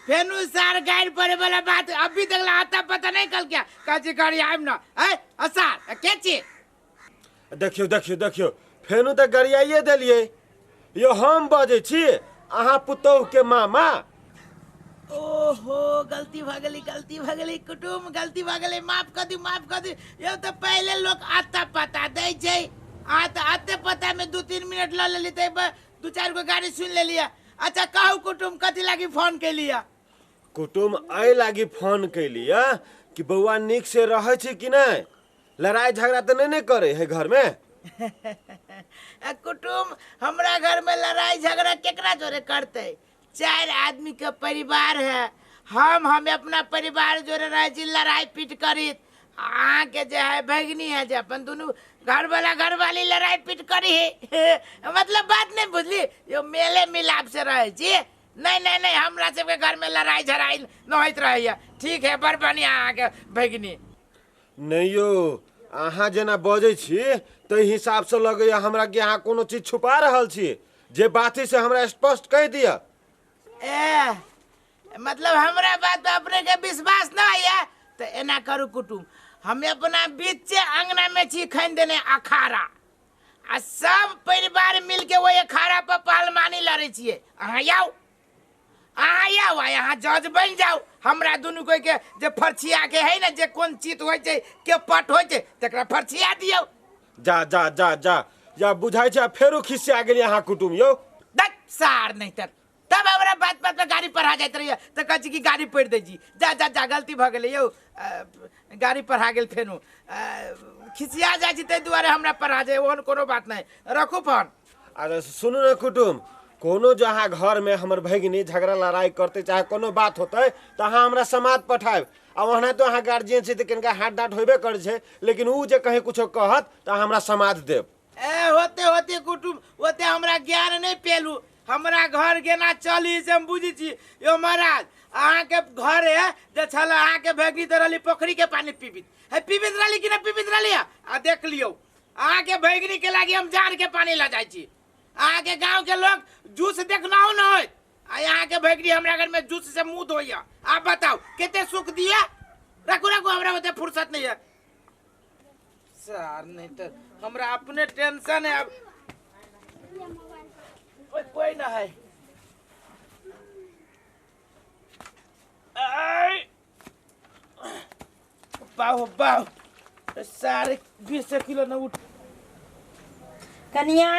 फेनु सार गाड़ि पड़े वाला बात अभी तक ला आता पता नहीं कल क्या कहै छी गरियाब न। ऐ असार के छी? देखियौ देखियौ देखियौ, फेनु तऽ गरियाइए देलियै। यो हम बजै छी अहाँ पुतोहु के मामा। ओहो गलती भ गेली, गलती भ गेली कुटुम, गलती भ गेली, माफ कर दी, माफ कर दी। यो तो पहले लोग आता पता दै छै, आ त आते पता में 2-3 मिनट ल लेली त 2-4 गो गाड़ी सुन लेलिया। अच्छा कहू कुटुम कथी लागी फोन केलिया? कुटुम एहि लागी फोन केलिया कि बौआ नीक से रहै छै कि नहि, लड़ाई झगड़ा तऽ नहीं ने करे है घर में? कुटुम हमरा घर में लड़ाई झगड़ा केकरा जोरे करते? 4 आदमी के परिवार है, हम अपना परिवार जोरे रहे छी, लड़ाई पीट करी। अहाँ के जे है भगिनी है जे अपन दुनू घर वाला घर वाली लड़ाई पीट करी है। मतलब बात नहीं बुझली, यो मेले मिलाप से रहे छी। नहीं नहीं नहीं, हमरा सबके घर में लड़ाई झड़ाई न होइत रहैया। ठीक है, बड़ बढ़िया अहाँ के भगिनी। नहीं यो, अहाँ जेना बजै छी ताहि हिसाब से लगैया हमरा कि अहाँ कोनो चीज छुपा रहल छी। जे बात है से हमरा स्पष्ट कहि दिअ। ए मतलब हमरा बात पर अपने के विश्वास न है तो एना करू कुटुम, हम अपना बीच अंगना में छी खन देने अखाड़ा आ सब परिवार मिलके वही अखाड़ा पर पहलवानी लड़े छियै। अहाँ आउ, अहाँ आउ, अहाँ जज बनि जाउ। हमरा दुनू कोई के जे फरछिया के है ना, जे कोन चीत होइ छै के पट होइ छै तकरा फरछिया दियौ। जा जा जा जा जा, बुझाइ छै फेरो खिसिया गेली अहाँ कुटुम यौ। दत सार नहीं तर तब हमरा बात बात पर गाड़ी पढ़ा जाइत रहिए त कहै छी कि गाड़ी पढ़ि दै छी। जा जा जा, गलती भऽ गेलै यौ, गाड़ी पढ़ा गेल फेनो खिसिया जाइ छी ताहि दुआरे हमरा पढ़ा जाय, ओहन कोनो बात नहीं। रखू फोन। अरे सुनू ने कुटुम, कोनो जो अहाँ घर में हमर भगिनी झगड़ा लड़ाई करते चाहे कोनो बात होते तो अहाँ हमरा समाद पठायब। आ ओना तो अहाँ गार्जियन छी तऽ कनिका हाथ डाँट होबे करै छै, लेकिन उ जे कहीं कुछो कहत तऽ अहाँ हमरा समाद देब। ए होते होते कुटुम, ओते हमरा ज्ञान नहीं पेलू, हमरा घर केना चली से हम बुझै छी। यो महाराज, अहाँके घर है जे छल अहाँके भगिनी तऽ रहली पोखरी के पानी पीबित है, पीबित रहली कि नहि पीबित रहली? आ देख लियौ अहाँके भगिनी के लागी हम जाड़ के पानी लऽ जाइ छी। अहाँके गाँव के लोग जूस देखनाहु न होइत, आ अहाँके भगिनी हमरा घर में जूस से मुँह धोइया। आप बताउ कते सुख दिया? रखू रखू, हमरा ओते फुर्सत नहीं है सर, नहीं तो हमरा अपने टेंशन है। अब कोई ना है। बाहो बाहो सारे 20 किलो न उठ। कनिया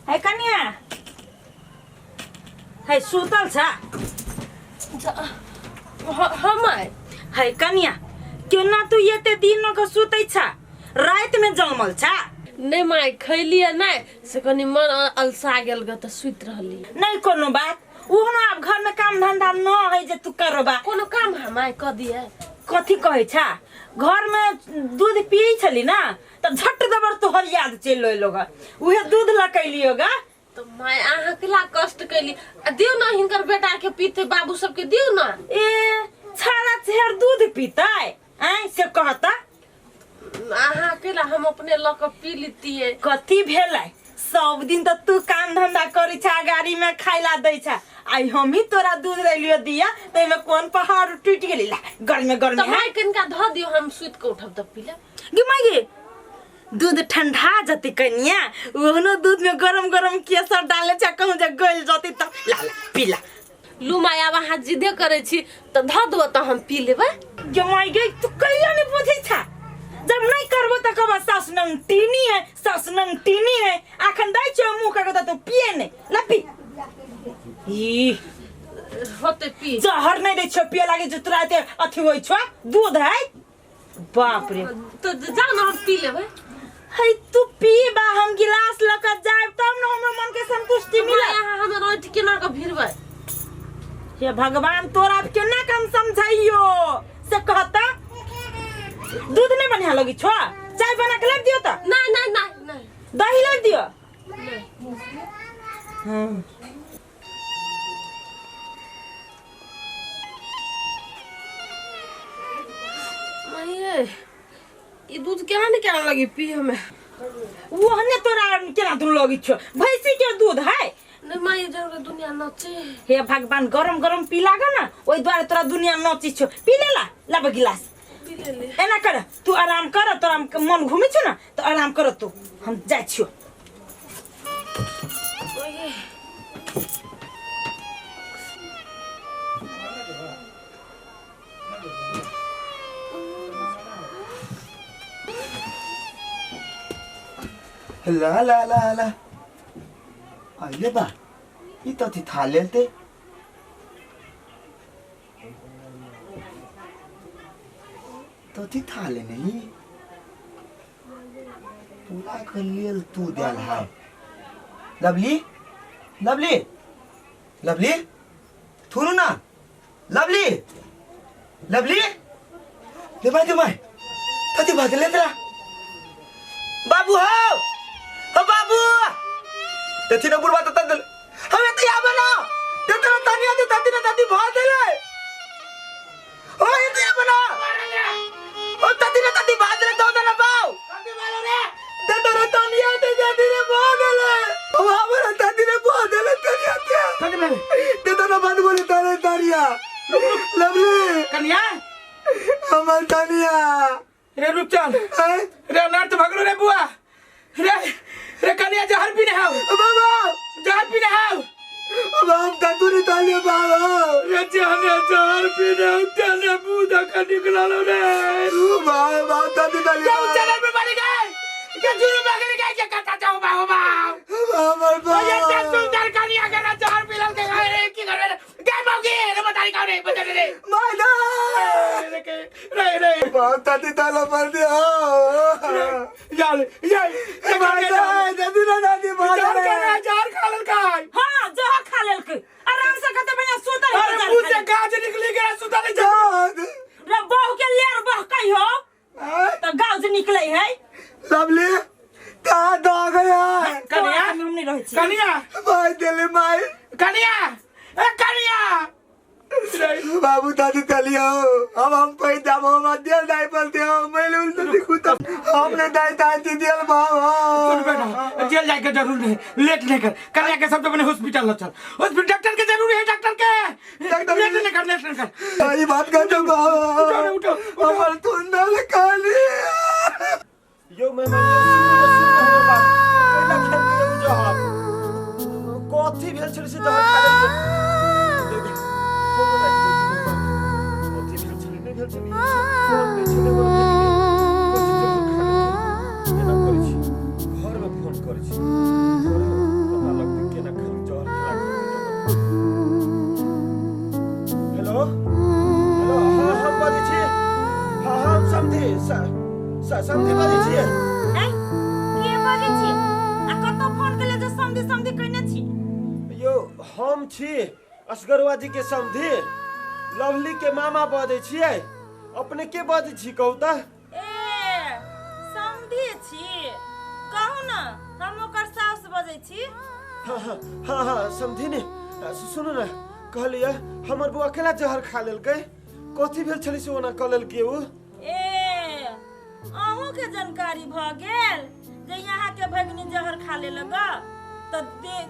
है, कनिया है, सुतल छ? हम आए है कनिया, केना तू एते दिन के सुतै छ? राति में जमल छ? नहीं माय, खैलिए नहीं से कनी मन अलसा गेल ग त सुति रहली। नहीं कोनो बात, ओहनो आब घर में काम धंधा न है जे तू करबा। कोनो काम हम आइ क दिए? कथी कहै छ, घर में दूध पियै छली ना त झट दबर तोहर याद चलि अयलो ग, उहे दूध लकैलियो ग। तो my अहाँ के ला कष्ट कैली, आ दियौ ना हिनकर बेटा के पीते, बाबू सबके दियौ ना। ए छाड़ा छेर दूध पीतै आँय से कहता? अहाँ के ला हम अपने ल के पी लितिए। कथी भेलै, सब दिन त तू काम धंधा करै छ, गाड़ी में खाइला दै छ, आइ हमही तोरा दूध लैलियो दिया त एमे कोन पहाड़ टूटि गेली? ला गर्मे गर्मे। त माय कनिका धऽ दियौ, हम सुति के उठब त पी लेब। गे माय गे, दूध ठंडा जती कनिया, ओहनो दूध में गरम गरम केसर डाले छ, कहूँ जे गल जती त ला ला पीला। लू my, आब अहाँ जिदे करै छी त धऽ दियौ त हम पी लेबै। गे माय गे, तू कहियो नहीं बुझै छ, जब नहीं करबो त कहबा सास नंग टीनी है, सास नंग टीनी है। अखन दै छौ मुँह के त तू पिए नहीं, ला पी। ई होते पी। जहर नहीं दै छौ पिए लागे जे तोरा एते अथी होइ छौ, दूध है। बाप रे। तो जाओ ना, हम पी लेबै। है तू पी बा, हम गिलास ल के जायब तब न हमर मन के संतुष्टि मिलत। अहाँ हमर रोटी केना के भिरबै? हे भगवान, तोरा केना के हम समझाइयो से कहता? दूध नहीं बढ़िया लगी छो? चाय बना के लाबि दियो त? नहीं नहीं नहीं नहीं। दही लाबि दियो? नहीं। हाँ। माये, ई दूध केना ने केना लगी पी हमें? ओहने तोरा केना दूध लगी छो, भैंसी के दूध है। नहीं माये, जरूर दुनिया नचे। हे भगवान, गरम गरम पी लागा ना, ओहि दुआरे तोरा दुनिया नची छो। पी ले ला, लाब गिलास। पी ले ले। एना कर, तू आराम कर, तोरा मन घूमै छौ ना त आराम कर तू, हम जाइ छियो। माये। ला ला ला ला आइले बा, ई त थी था लेते तो थी था ले नहीं पूरा कर लेल तू देल है। लवली लवली लवली थुरु ना, लवली लवली ले भाई माय तती भाग ले तेरा बाबू हो हो बाबू तथी न बुलवा त दल हमें तो या बना ते तेरा तानिया ते ताती ना ताती भाग देले ओ ये तो या बना ओ ताती ना ताती भाग देले तो ना पाओ ताती मारो रे ते तेरा तानिया ते ताती ने भाग देले ओ हमरा ताती ने भाग देले तानिया ते ताती मारे ते तेरा बंद बोले तारे तानिया लवली कन्या हमर तानिया रे रूपचंद रे अनर्थ भगलो रे बुआ रे रे कन्या जहर पीने हाउ बाबा जहर पीने हाउ बाप दादू ने तालिया बाबा रे जाने जहर पीने हाउ तेने बूदा का निकला लो रे बाबा बाप दादू तालिया क्या चैनल पे बन गए क्या जुरू बगल गए क्या कहता जाओ बाबा बाबा बाबा ये ते सुंदर कन्या के ना जहर पीला के गए रे की कर रे गए मौगी रे बता रही कौन रे बता रे मादा रे रे रे बाप दादी ताला पर दिया यार यार ए मादा दादी ना दादी जहर खा जहर खा ललका हां जहर खा लेलकै आराम से कते बढ़िया सुतल अरे मुंह से गाज निकली गया सुतल जा रे बहू के लेर बह कहियो त गाज निकलै है। लवली का दा गया कन्या हम नहीं रहै छी कन्या भाई दिले माई कन्या ए कन्या बाबू दादी तलियो अब हम कोई जाब हम दिल दाई पलते हो मैं उल तो देखू तो हमने दाई दाई दिल बाबा सुन बेटा जेल जाए के जरूर नहीं लेट नहीं कर कन्या के सब तो अपने हॉस्पिटल ल चल हॉस्पिटल डॉक्टर के जरूरी है डॉक्टर के डॉक्टर लेट नहीं कर लेट नहीं कर ये बात कर दो बाबा उठो उठो हमर तुंदल काली यो मेहमान यो सुन सुन हमर बात कैला खेल के जहर कथी भेल छलै से जहर खा लेलियै कथी भेल छलै नहि भेल छलै फोन नहि समधी बाजै छियै? ए के बाजै छी आ कतौ फोन केले जे समधी समधी कहने छी? यो हम छी असगरवा जी के समधी, लवली के मामा बजै छियै। अपने के बजै छी कहू त? ए समधी छी, कहू न, हम ओकर सास बजै छी। हाँ हाँ हाँ हाँ समधी ने सुनू ने, कहलियै हमर बौआ केना जहर खा लेलकै? कथी भेल छलै से ओना कऽ लेलकै उ? ए अहूँ के जानकारी भऽ गेल जे यहाँ के भगनी जहर खा लेलक तऽ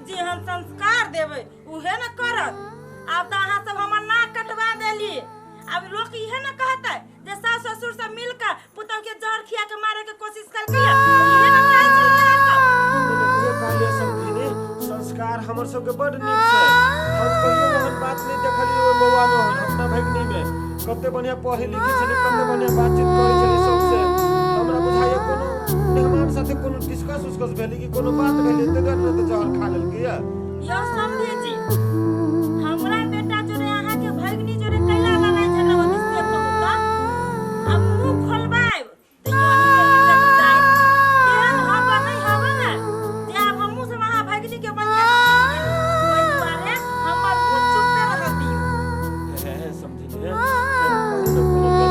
जे हम संस्कार देबै उहे न करत। आब तऽ अहाँ सब हमर नाक कटवा देली। आब लोक इहे न कहतै जे सास ससुर सब मिल के पुतहु के जहर खिया के मारे के कोशिश केलकै, इहे न चाहै छलखिन अहाँ सब। उहे कहलियै समधिनी, संस्कार हमर सबके बड नीक छै। हम कहियो ओहन बात नहि देखलियै ओहि बौआ मे, अपना भगनी मे। कते बढ़िया पढ़े लिखे छलै, कते बढ़िया बातचीत करै छलै सबसे। हमरा बुझाइया कोनो मेहमान साथे कोनो डिस्कस उस्कस भेलै कि कोनो बात भेलै, तै दुआरे नहि तऽ जहर खा लेलकै। यौ समधी जी, हमरा बेटा जोरे अहाँ के भगनी जोरे कैला लड़ाई झगड़ा होतै से कहू तऽ? आ मुँह खोलबायब तऽ यही के इज्जत जायत। तेहन हवा नहि हवा ने जे आब हमहूँ सब अहाँ भगनी के बढ़िया से चिन्ह गेली। ओहि दुआरे हमर मुँह चुप्पे रहऽ दियौ। हे हे समधिनी, हे कहू ने कोनो गलती होतै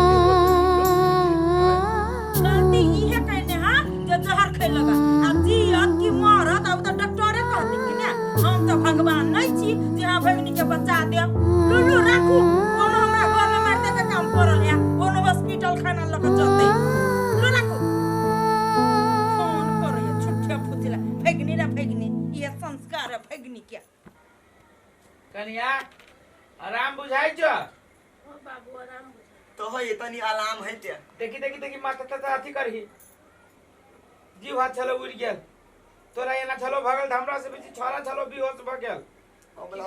गलती इहे कहने हा जे जहर खैलक। आब जियत कि मरत आब तऽ डॉक्टरे कहतै कि ने। हम तऽ भगवान नहि छी जे अहाँ भगनी के बचा देब। लुलु राखू, कोनो हमरा घर में मारते के काम पड़ल है, कोनो हॉस्पिटल खाना लऽ के जतै। लू राखू, फोन करैया छुट्ठे फुचला भगनी रे भगनी, इहे संस्कार है भगनी के। कनिया आराम बुझाइ छौ? बाबू आराम बुझाइ तो है तनी आराम है ते। देखी देखी देखी माथा ताथा अथी करही, जीव हाथ छलो उड़ि गेल तोरा, एना छलो भगल हमरा से बेसी छोरा छलो बेहोश भऽ गेल। हमला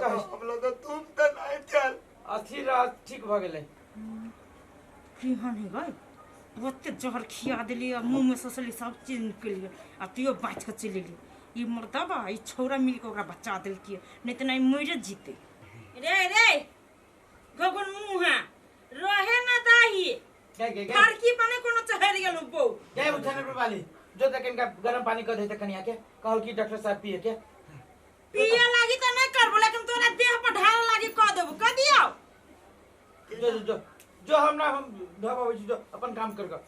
तो तुम तऽ नहीं चल अथी रह ठीक भऽ गेलै। केहन है गई, ओते जहर खिया देली आ मुँह में ससली सब चीज निकलि गेल आ तैयो बाँचि कऽ चलि एली। ई मर्दबा ई छौड़ा मिल कऽ ओकरा बचा देलकै, नहि तऽ नहि मरि जीतै। रे रे गगन मुँहा रहे ना दाही फरकी पर नहि कोनो चढ़ि गेलौ बौ। गए उठाने पर वाली जो तक इनका गरम पानी कर देते कनिया के, कहल की डॉक्टर साहब पिए के पिए लागी तऽ नहि करबो, लेकिन तोरा देह पर ढाल लागी कऽ देबो, कऽ दियौ। जो जो जो जो हम ना हम ढोबाबै छी, जो अपन काम कर कर।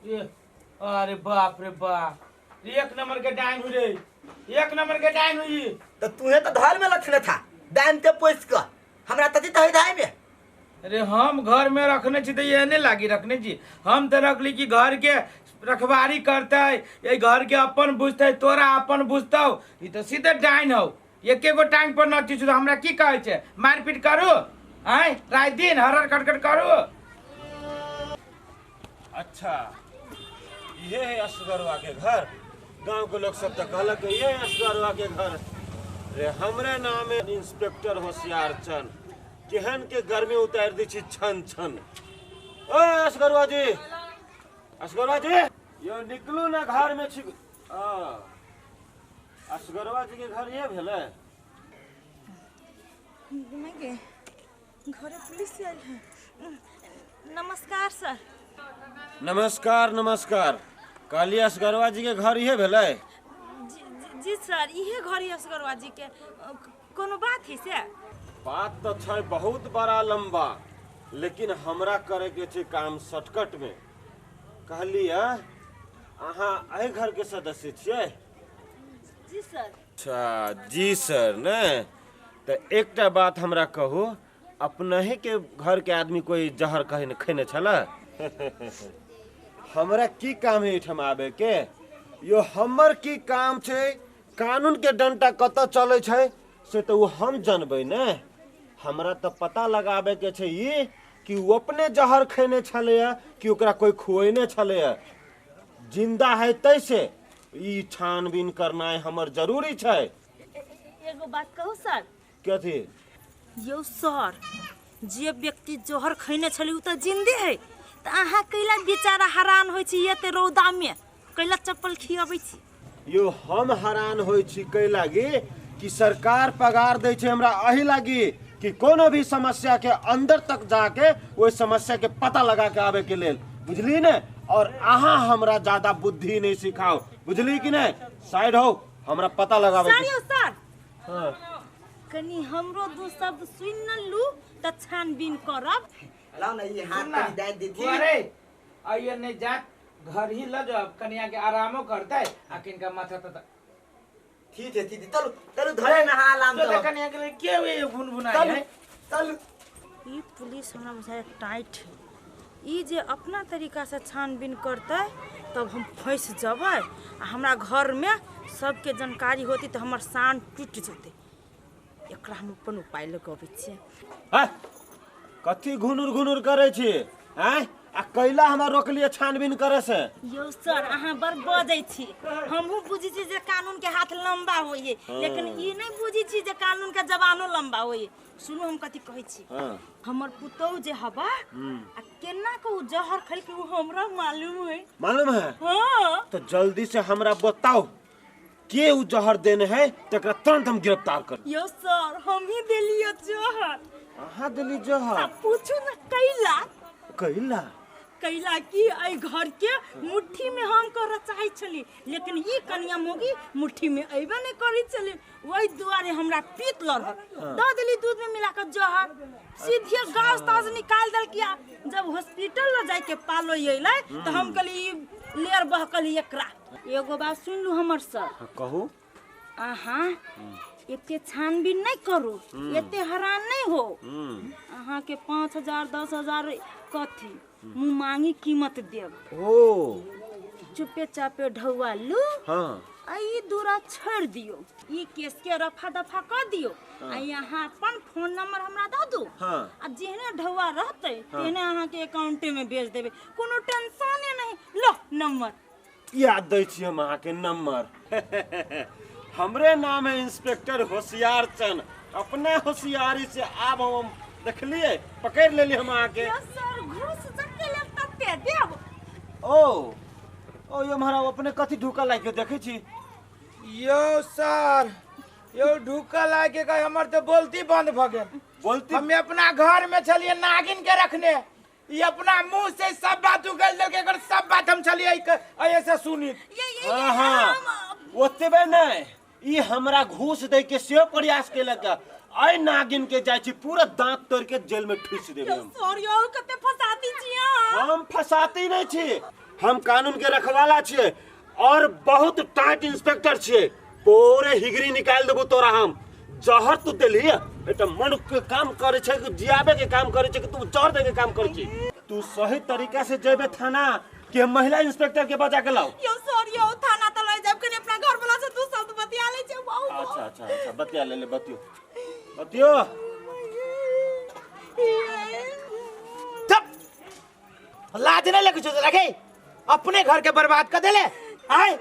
ये अरे बाप रे बाप, एक नंबर के डाइन हुई रे, एक नंबर के डाइन हुई। तो तुहे तो घर में रखने था डाइन के पोस के, हमरा तती तही धाई में। अरे हम घर में रखने छी तो एहने लागी रखने छी। हम तो रखली कि घर के रखवारी करते, ये घर के अपन बुझते, तोरा अपन बुझतौ। ई तो सीधे डाइन हौ, एके गो टांग पर नची छु। हमरा की कहै छै, मारपीट करू आय राति दिन हरर कटकट करू। अच्छा ये है असगरवा के घर। गांव के लोग सब तो कहलक ये है असगरवा के घर। रे हमरे नाम है इंस्पेक्टर होशियार चंद, केहन के गर्मी उतार दी छी छन छन। ओ असगरवा जी, असगरवा जी यो निकलू ना घर में छी। असगरवा जी के घर ये भेलै? घरे पुलिस आयल है। नमस्कार सर। नमस्कार नमस्कार। कहलियै असगरवा जी के घर ये भेलै? जी सर, इहे घर है असगरवा जी के। कोनो बात है से? बात तो छै बहुत बड़ा लंबा, लेकिन हमरा करे के छै काम शॉर्टकट में। कहलियै अहाँ एहि घर के सदस्य छियै? जी सर। अच्छा जी सर ने, तऽ एकटा बात हमरा कहू, अपनहि के घर के आदमी कोई जहर कहे खैने छलै? हमरा की काम है एहिठाम आबे के? यो हमर की काम छै? कानून के डंटा कतऽ चलै छै से तऽ ओ हम जानबै ने। हमरा तऽ पता लगाबे के छै ई कि ओ अपने जहर खैने छलैया कि ओकरा कोई खुएने छलैया। जिंदा है तैसे ई छानबीन करनाइ हमर जरूरी छै। एगो बात कहू सर? कथी? यौ सर, जे व्यक्ति जहर खैने छलै उ तऽ जिंदे है, तऽ अहाँ कैला बेचारा हरान होइ छी एते रौदा में, कैला चप्पल खियाबै छी? यो हम हरान होइ छी कै लागी कि सरकार पगार दै छै हमरा एहि लागी कि कि कोनो भी समस्या के अंदर तक जाके ओहि समस्या के पता लगा के आवे के लेल, बुझली ने? और अहाँ हमरा ज्यादा बुद्धि नहीं सिखाओ, बुझली कि नहीं? साइड हो, हमरा पता लगावे। सर सर हां कनी हमरो दू शब्द सुन न लू त छानबीन करब। लाओ ना ये हाथ कनी दान दीदी। अरे आइए नहीं जा घर ही ल जाओ, कनिया के आरामो करतै आ किनका माथा त ठीक है ठीक है। चलो चलो धरे ना आराम तो कनिया के के वे भुन भुनाई है। चल ई पुलिस हमरा बुझाय टाइट है, ई जे अपना तरीका से छानबीन करतै तब हम फंस जबै आ हमरा घर में सबके जानकारी होती तो हमर शान टूट जतै। एकरा हम अपन उपाय लगबै छियै। हैं कथी घुनुर घुनुर करै छी? हैं आ कैला हमरा रोकलिए छानबीन करे से? यो सर अहाँ बड़ बजै छी, हमहूँ बुझै छी जे कानून के हाथ लंबा होइए, लेकिन ई नहीं बुझै छी जे कानून के जबानो लंबा होइए। सुनू हम कथी कहै छी, हमर पुतहु जे हबा आ केना के उ जहर खैलकै उ हमरा मालूम है। मालूम है? हाँ। तो जल्दी से हमरा बताओ के उ जहर देने है, तकरा तुरंत हम गिरफ्तार कर। यो सर हम ही देलियो जहर। अहाँ देली जहर? आ पूछू ना कैला। कैला? कैला कि एहि घर के मुट्ठी में हम करऽ चाहै छली, लेकिन ई कनिया मोगी मुट्ठी में अयबे नहीं करै छली, ओहि दुआरे हमरा पीत लड़ल दऽ देली दूध में मिला कऽ जहर, सीधे गाछ ताज निकाल देलकिया। जब हॉस्पिटल ल जाइके पालो अयलै तऽ हम कहली ई लेयर बहकल एकरा। एगो बात सुन लू हमर सर। कहू। अहाँ एते छानबीन नहीं करू, एते हैरान नहीं हो। अहाँ के 5,000 10,000 कथी मुँह मांगी कीमत देब। ओ चुपे चापे ढौआ लू। हाँ। आ ई दूरा छोड़ दियो, ई केस के रफा दफा कर दियो। आ यहाँ अपन फोन नंबर हमरा दऽ दू। हाँ। आ जेहने ढौआ रहतै तेहने अहाँ के अकाउंटे में भेज देबै, कोनो टेंशने नहीं। लो नंबर याद दै छी हम अहाँ के नंबर। हमरे नाम है इंस्पेक्टर होशियार चंद। अपने होशियारी से आब हम देखलिए पकड़ लेली हम अहाँ के। सर घूस जते लेब तते देब। ओ ओ यो महाराज अपने कथी ढुका लाग के देखै छी? यो सर यो ढुका लाग के कहे हमर तो बोलती बंद भ गेल। बोलती? हम अपना घर में छलिए नागिन के रखने, ये अपना मुंह से सब बात उगल देलकै, एकर सब बात हम छलिए ऐसे सुनी। हां ओतबे नहीं, ई हमरा घूस दे के सेहो प्रयास केलक। आई नागिन के जाय छी पूरा दांत तोड़ के जेल में ठूस देबै हम। सर यो कते फसाती छी अहाँ? हम फसाती नहीं छी, हम कानून के रखवाला छियै और बहुत टाइट इंस्पेक्टर छियै। पूरे हिगरी निकाल देबो तोरा हम। जहर तू देली एटा मन के काम करे छै कि जियाबे के काम करे छै कि तू जहर दे के काम करे छी? तू सही तरीका से जेबे थाना के महिला इंस्पेक्टर के बजा के लाओ। यो सर यो थाना त लय जाब कनी अपना घर वाला से तू शब्द बतिया ले छै। अच्छा अच्छा अच्छा बतिया ले ले, बतियो बतियो। चुप लाज नहीं लगे छौ लगे अपने घर के बर्बाद कर देले। आए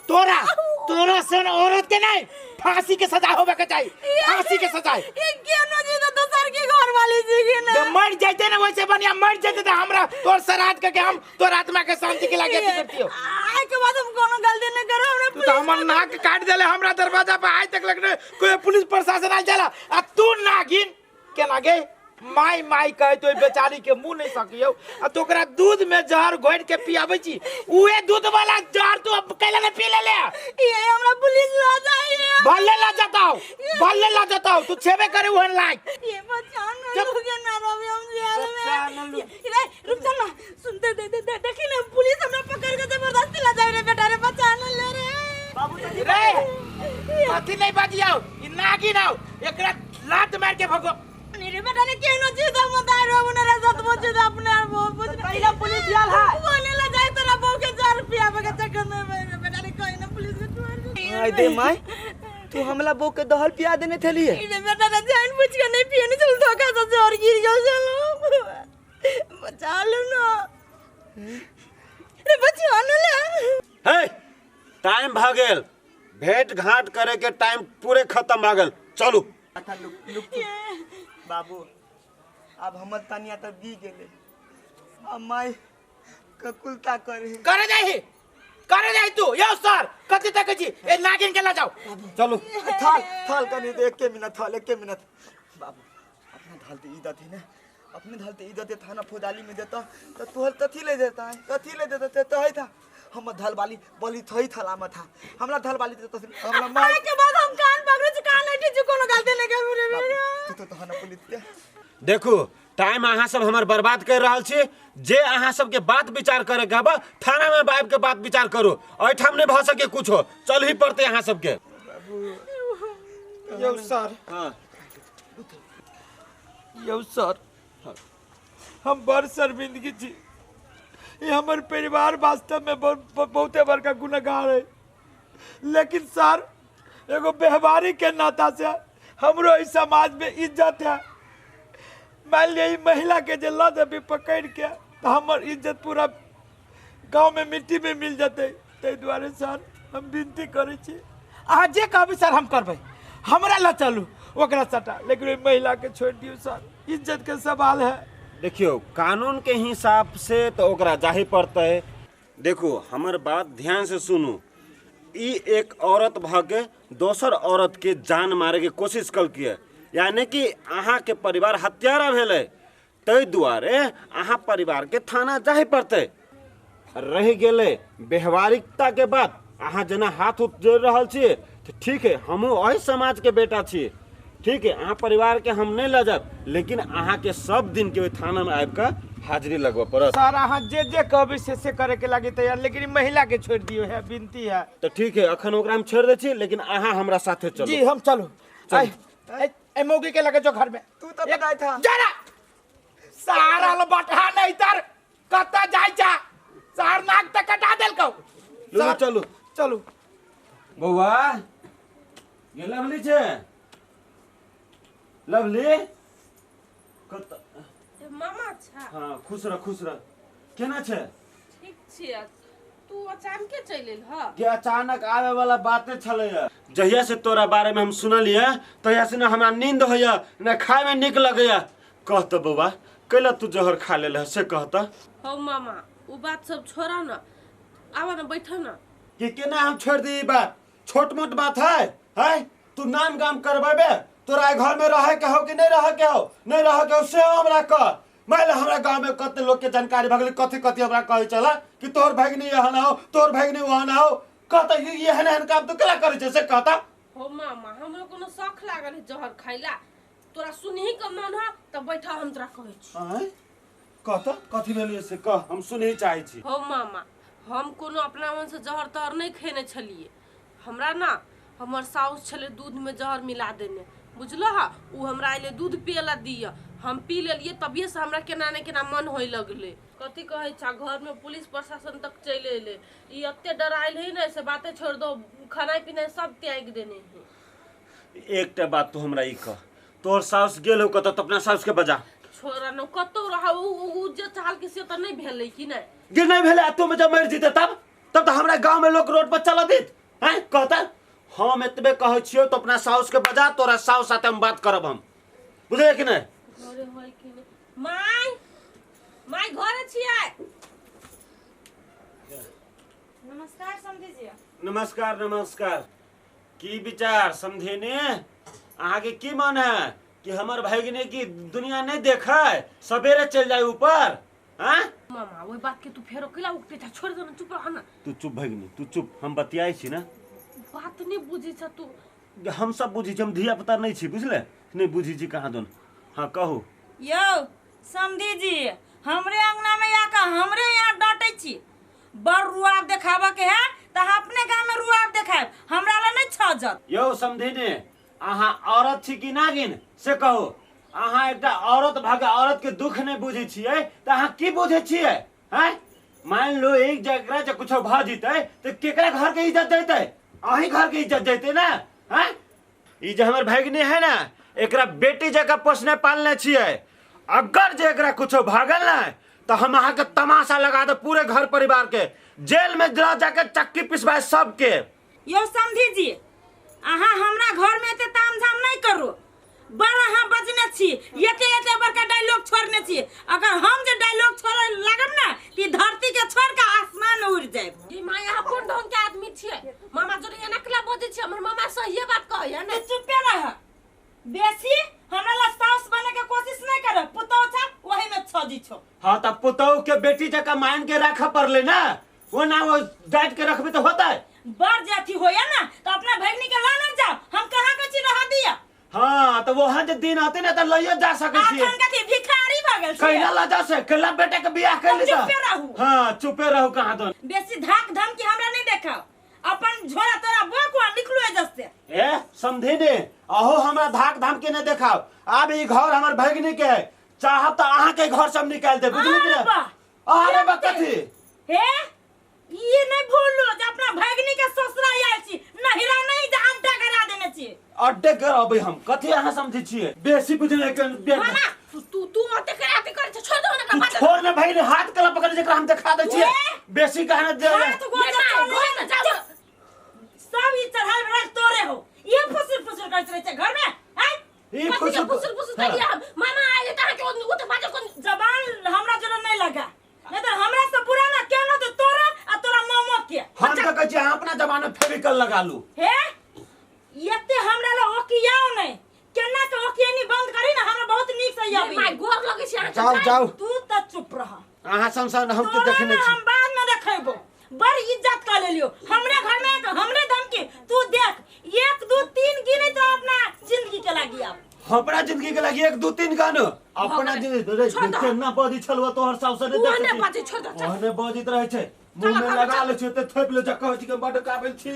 तोरा तोरा सन औरत के नहीं फांसी के सजा होवे के चाहिए, फांसी के सजा। ये केनो जी तो दोसर के घर वाली जी के ना तो मर जाते ना वैसे बढ़िया मर जाते तो हमरा तोर श्राद्ध करके हम तोर आत्मा के शांति के लागे करतियो। आय के बाद हम कोनो गलती न करो हमरा। तू तो हमर नाक काट देले, हमरा दरवाजा पर आज तक लगने कोई पुलिस प्रशासन आ जाला आ तू नागिन के लागे माई माई कहे तो बेचारी के मुंह नहीं सकियो आ तो ओकरा दूध में जहर घोर के पियाबै छी, उहे दूध वाला जहर तू अब कैला ने पी ले ले। ये हमरा पुलिस ल जाई, भले ल जाताओ भले ल जाताओ, तू छेबे करे ओहन लाइक। ये बचान न लूगे ना रवि हम जेल में। रे रुक जा ना, सुनते दे दे देखी ना पुलिस हमरा पकड़ के जबरदस्ती ल जाई रे बेटा रे, बचान ले रे बाबू रे। कथि नहीं बाजियाओ ई नागिन आओ एकरा लात मार के भगो। रे बेटा रे केनो चीज हम दाय रो उनरा सत बजे दे अपने और बहुत बुझ पहला पुलिस आयल है बोले ला जाए तोरा बहू के 4 रुपया के चक्कर में बेटा रे कोई ना पुलिस के छोड़ दे। आई दे माई तू हमला बहू के दहल पिया देने थेली है। रे बेटा रे जान बुझ के नहीं पिए नहीं चल धोखा से जोर गिर गयो, चलो बचा लो ना रे बचा लो ले। हे टाइम भ गेल, भेंट घाट करे के टाइम पूरे खत्म भ गेल, चलू। अच्छा लुक लुक बाबू अब हमर तनिया त बी गेले, अब माई ककुलता करे करे जाही करे जाई तू यो सर कथि तक छी ए नागिन के ला जाओ। चलू थाल थाल कनी दे 1 मिनट थाल 1 मिनट बाबू अपना धालते ई दथि ने अपने धालते ई दते थाना फौदाली में देता त तोहर तथी ले देता है तथी ले देता त है था हम धल वाली बलि थई थला में था हमरा धल वाली देता हमरा माई के बाद हम कान पकड़े छी कान लेटी छी कोनो गलती नहीं कर रे तू तो थाना पुलिस के देखू टाइम अहाँ सब हमर बर्बाद कर रहल छी। जे अहाँ सबके बात विचार करे के बा थाना में बाप के बात विचार करू, एठाम नहीं भ सके कुछो, चल ही पड़ते अहाँ सबके। यौ सर हां यौ सर हम बड़ शर्मिंदगी छी, ये हमर परिवार वास्तव में बहुते बड़का गुनहगार है, लेकिन सर एगो व्यवहारी के नाता से हमरो इस समाज में इज्जत है। मान लिया महिला के जे ल देबी पकड़ के तो हमर इज्जत पूरा गांव में मिट्टी में मिल जते, ताहि दुआरे सर हम विनती करै छी अहाँ जे कहबै सर हम करबै, हमरा ल चलू ओकरा सटा, लेकिन ओहि महिला के छोड़ दियौ सर, इज्जत के सवाल है। देखियो कानून के हिसाब से तो ओकरा जाही पड़तै। देखो हमर बात ध्यान से सुनू, ई एक औरत भ के दोसर औरत के जान मारे के कोशिश कलकै, यानी कि अहाँ के परिवार हत्यारा भेलै, ताहि दुआरे अहाँ परिवार के थाना जाही पड़तै। रहि गेलै व्यवहारिकता के बात, अहाँ जेना हाथ उठ जोड़ि रहल छियै तऽ ठीक है, हमहूँ एहि समाज के बेटा छी, ठीक है अहाँ परिवार के हम नहीं लऽ जायब, लेकिन अहाँ के सब दिन के ओहि थाना में आबि कऽ हाजिरी लगबऽ पड़त। सर अहाँ जे जे कहबै से करे के लागी तैयार, लेकिन महिला के छोड़ दियौ है विनती है। तऽ ठीक है अखन ओकरा हम छोड़ि दै छी, लेकिन अहाँ हमरा साथे चलू। जी हम चलू। ए मौगी के लगे जो घर में तू तो बनाई था जरा सारा लो बटहा नहीं तर कत जाय जा सार नाक तक कटा देलकौ। चलू चलू बौआ ये लवली छे लवली कत मामा अच्छा हां खुश रह खुश रह, केना छे? ठीक छी। तू अचानक चलि एल ह? के अचानक आवे वाला बाते छलै। जहिया से तोरा बारे में हम सुनलिए तहिया से न हमरा नींद होइया न खाए में नीक लगैया। कह त बौआ कैला तू जहर खा लेल है से कह त। हो मामा उ बात सब छोड़ा न, आवा न बैठ न। कि केना हम छोड़ दी ई बात, छोट मोट बात है है तू नाम गाम करबेबे, तोरा घर में रहे के हो कि नहीं रहे के हो, नहीं रहे के हो से हमरा कह। मान ले हमरा गांव में कते लोग के जानकारी भगले, कथी कथी हमरा कहै चला कि तोहर भगिनी यहाँ ना हो तोहर भगिनी वहाँ ना हो, कहता ये एहन एहन काम तू केना करै छै से कहता। हो मामा हमरो कोनो शौक लागल है जहर खाइला, तोरा सुनही के मन है त बैठा हम तोरा कहै छी। आय कहता कथी भेलै से कह, हम सुनही चाहै छी। हो मामा हम कोनो अपना मन से जहर तहर नहीं खेने छलिए, हमरा ना हमर साउस छले दूध में जहर मिला देने बुझलो हा, उ हमरा अइले दूध पियला दिया, हम पी लेलिए तभिए से हमरा केना ने केना मन होय लगले। कथी कहै छा घर में पुलिस प्रशासन तक चलि अइले, ई एते डराइल है ने से बाते छोड़ दो, खाना पीना सब त्याग देने है। एकटा बात तू हमरा ई कह, तोहर साउस गेल हो कतऽ त अपना साउस के बजा। छोरा न कतौ रह उ जे चाल के से त नहीं भेलै कि नहीं गे नहीं भेलै, तू में जब मर जीते तब तब त हमरा गांव में लोग रोड पर चल देत हैं। कहता हम एतबे कहै छियौ तो अपना साउस के बजा, तोरा साउस साथे हम बात करब हम, बुझले कि नहीं? घरे होय कि नहीं? माय माय घरे छियै। नमस्कार समधी जी। नमस्कार नमस्कार। की विचार समधिने, अहाँ के की मन है कि हमर भगिनी की दुनिया नहीं देखे सवेरे चल जाए ऊपर? हाँ मामा वही बात के तू फेरो कैला उठते था, छोड़ दो ना चुप रह ना। तू चुप भगिनी तू चुप, हम बतियाई छी ना। बात नहीं बुझी छ तू। हम सब बुझी छी, हम धिया पुता नहीं छी बुझले, नहीं बुझी छी कहाँ दोन। हाँ कहू। यौ समधी जी हमरे अंगना में आके हमरे यहाँ डांटे छी, बड़ रुआब देखाबऽ के है त अपने गांव में रुआब देखाब, हमरा ला नहीं छजत। यौ समधी ने अहाँ औरत छी कि नागिन से कहू, अहाँ एकटा औरत भऽ औरत के दुख नहीं बुझै छियै त अहाँ की बुझै छियै हैं? मान लो एक जकरा जे कुछो भऽ जेतै त केकरा घर के इज्जत देतै? अहीं घर के इज्जत देतै ना हैं? ई जे हमर भगिनी है ना एकरा बेटी जकाँ पोसने पालने छियै, अगर जे एकरा कुछो भागल ना तो हम अहाँ के तमाशा लगा दे पूरे घर परिवार के, जेल में जरा जाके चक्की पिसवाए सबके। यौ समधी जी अहाँ हमरा घर में एते तामझाम नहीं करू, बड़ अहाँ बजने छी, एते एते बड़का डायलॉग छोड़ने छी, अगर हम जे डायलॉग छोड़े लागब ना कि धरती के छोड़ के आसमान में उड़ जाए। ई माय अहाँ कोन पुतोह के बेटी जका मान के रखे पड़ले ना, वो ना वो डांट के रखबे तो होता है। बड़ जाति होया ना तो अपना भगनी के लाना जाओ, हम कहां के छी रह दिया। हां तो वहां जे दिन आते ना त लइयो जा सके छी। आखन कथी भिखारी भ गेल छी। कैला ला जा से कैला बेटा के बियाह कर ले। चुपे रहू। हां चुपे रहू। कहां तो बेसी धाक धमकी हमरा नहीं देखाओ, अपन झोरा तोरा बोकुआ निकलू एजस से। ए समझे ने अहो हमरा धाक धमकी नहीं देखाओ। आब ई घर हमर भगनी के है, चाहब त अहां के घर सब निकाल दे, बुझली कि ना? अरे बा कथी हे ये नहीं भूलो जे अपना भगनी के ससुरा आयल छी, नहिरा नहीं जे अड्डा करा देने छी। अड्डे करबै हम कथी अहां समझै छियै? बेसी बुझने के मामा तू तू ओते कराते करे छोड़ दो ना बात। छोड़ ना भाई, हाथ कला पकड़ जेकरा हम देखा दै छियै। बेसी कहना दे हाथ गोड़ चल जाओ सब ई चढ़ाई बड़ा तोरे हो। ये फुसुर फुसुर करत रहे छै घर में। हैं ई फुसुर फुसुर फुसुर करिया हम मामा आइले त के ओ त बाजे कोन जबान हमरा जरा नहीं लगा, नहीं तो हमरा से बुरा ना केनो तो तोरा आ तोरा मामो के। हम त कहै छी अहाँ अपना जबान में फेविकल लगा लू। हे एते हमरा ल ओकियाओ नहीं, केना के ओकियानी बंद करी ना, हमरा बहुत नीक से आबी। माय गोर लगे छै अहाँ। जाओ जाओ तू त चुप रह। अहाँ संसान हम के देखने छी, हम बाद में देखेबो। बड़ इज्जत कर लेलियो हमरे घर में हमरे धमकी। तू देख 1 2 3 गिने तो अपना जिंदगी के लागी। आप अपना जिंदगी के लागी 1 2 3 गानो अपना जिंदगी केना बजी छलवा तोहर साउस ने देख ओने बाजे छोड़ दे, ओने बजित रहे छै, मुंह में लगा ले छै ते थोप ले जा कहै छी के बड काबिल छी।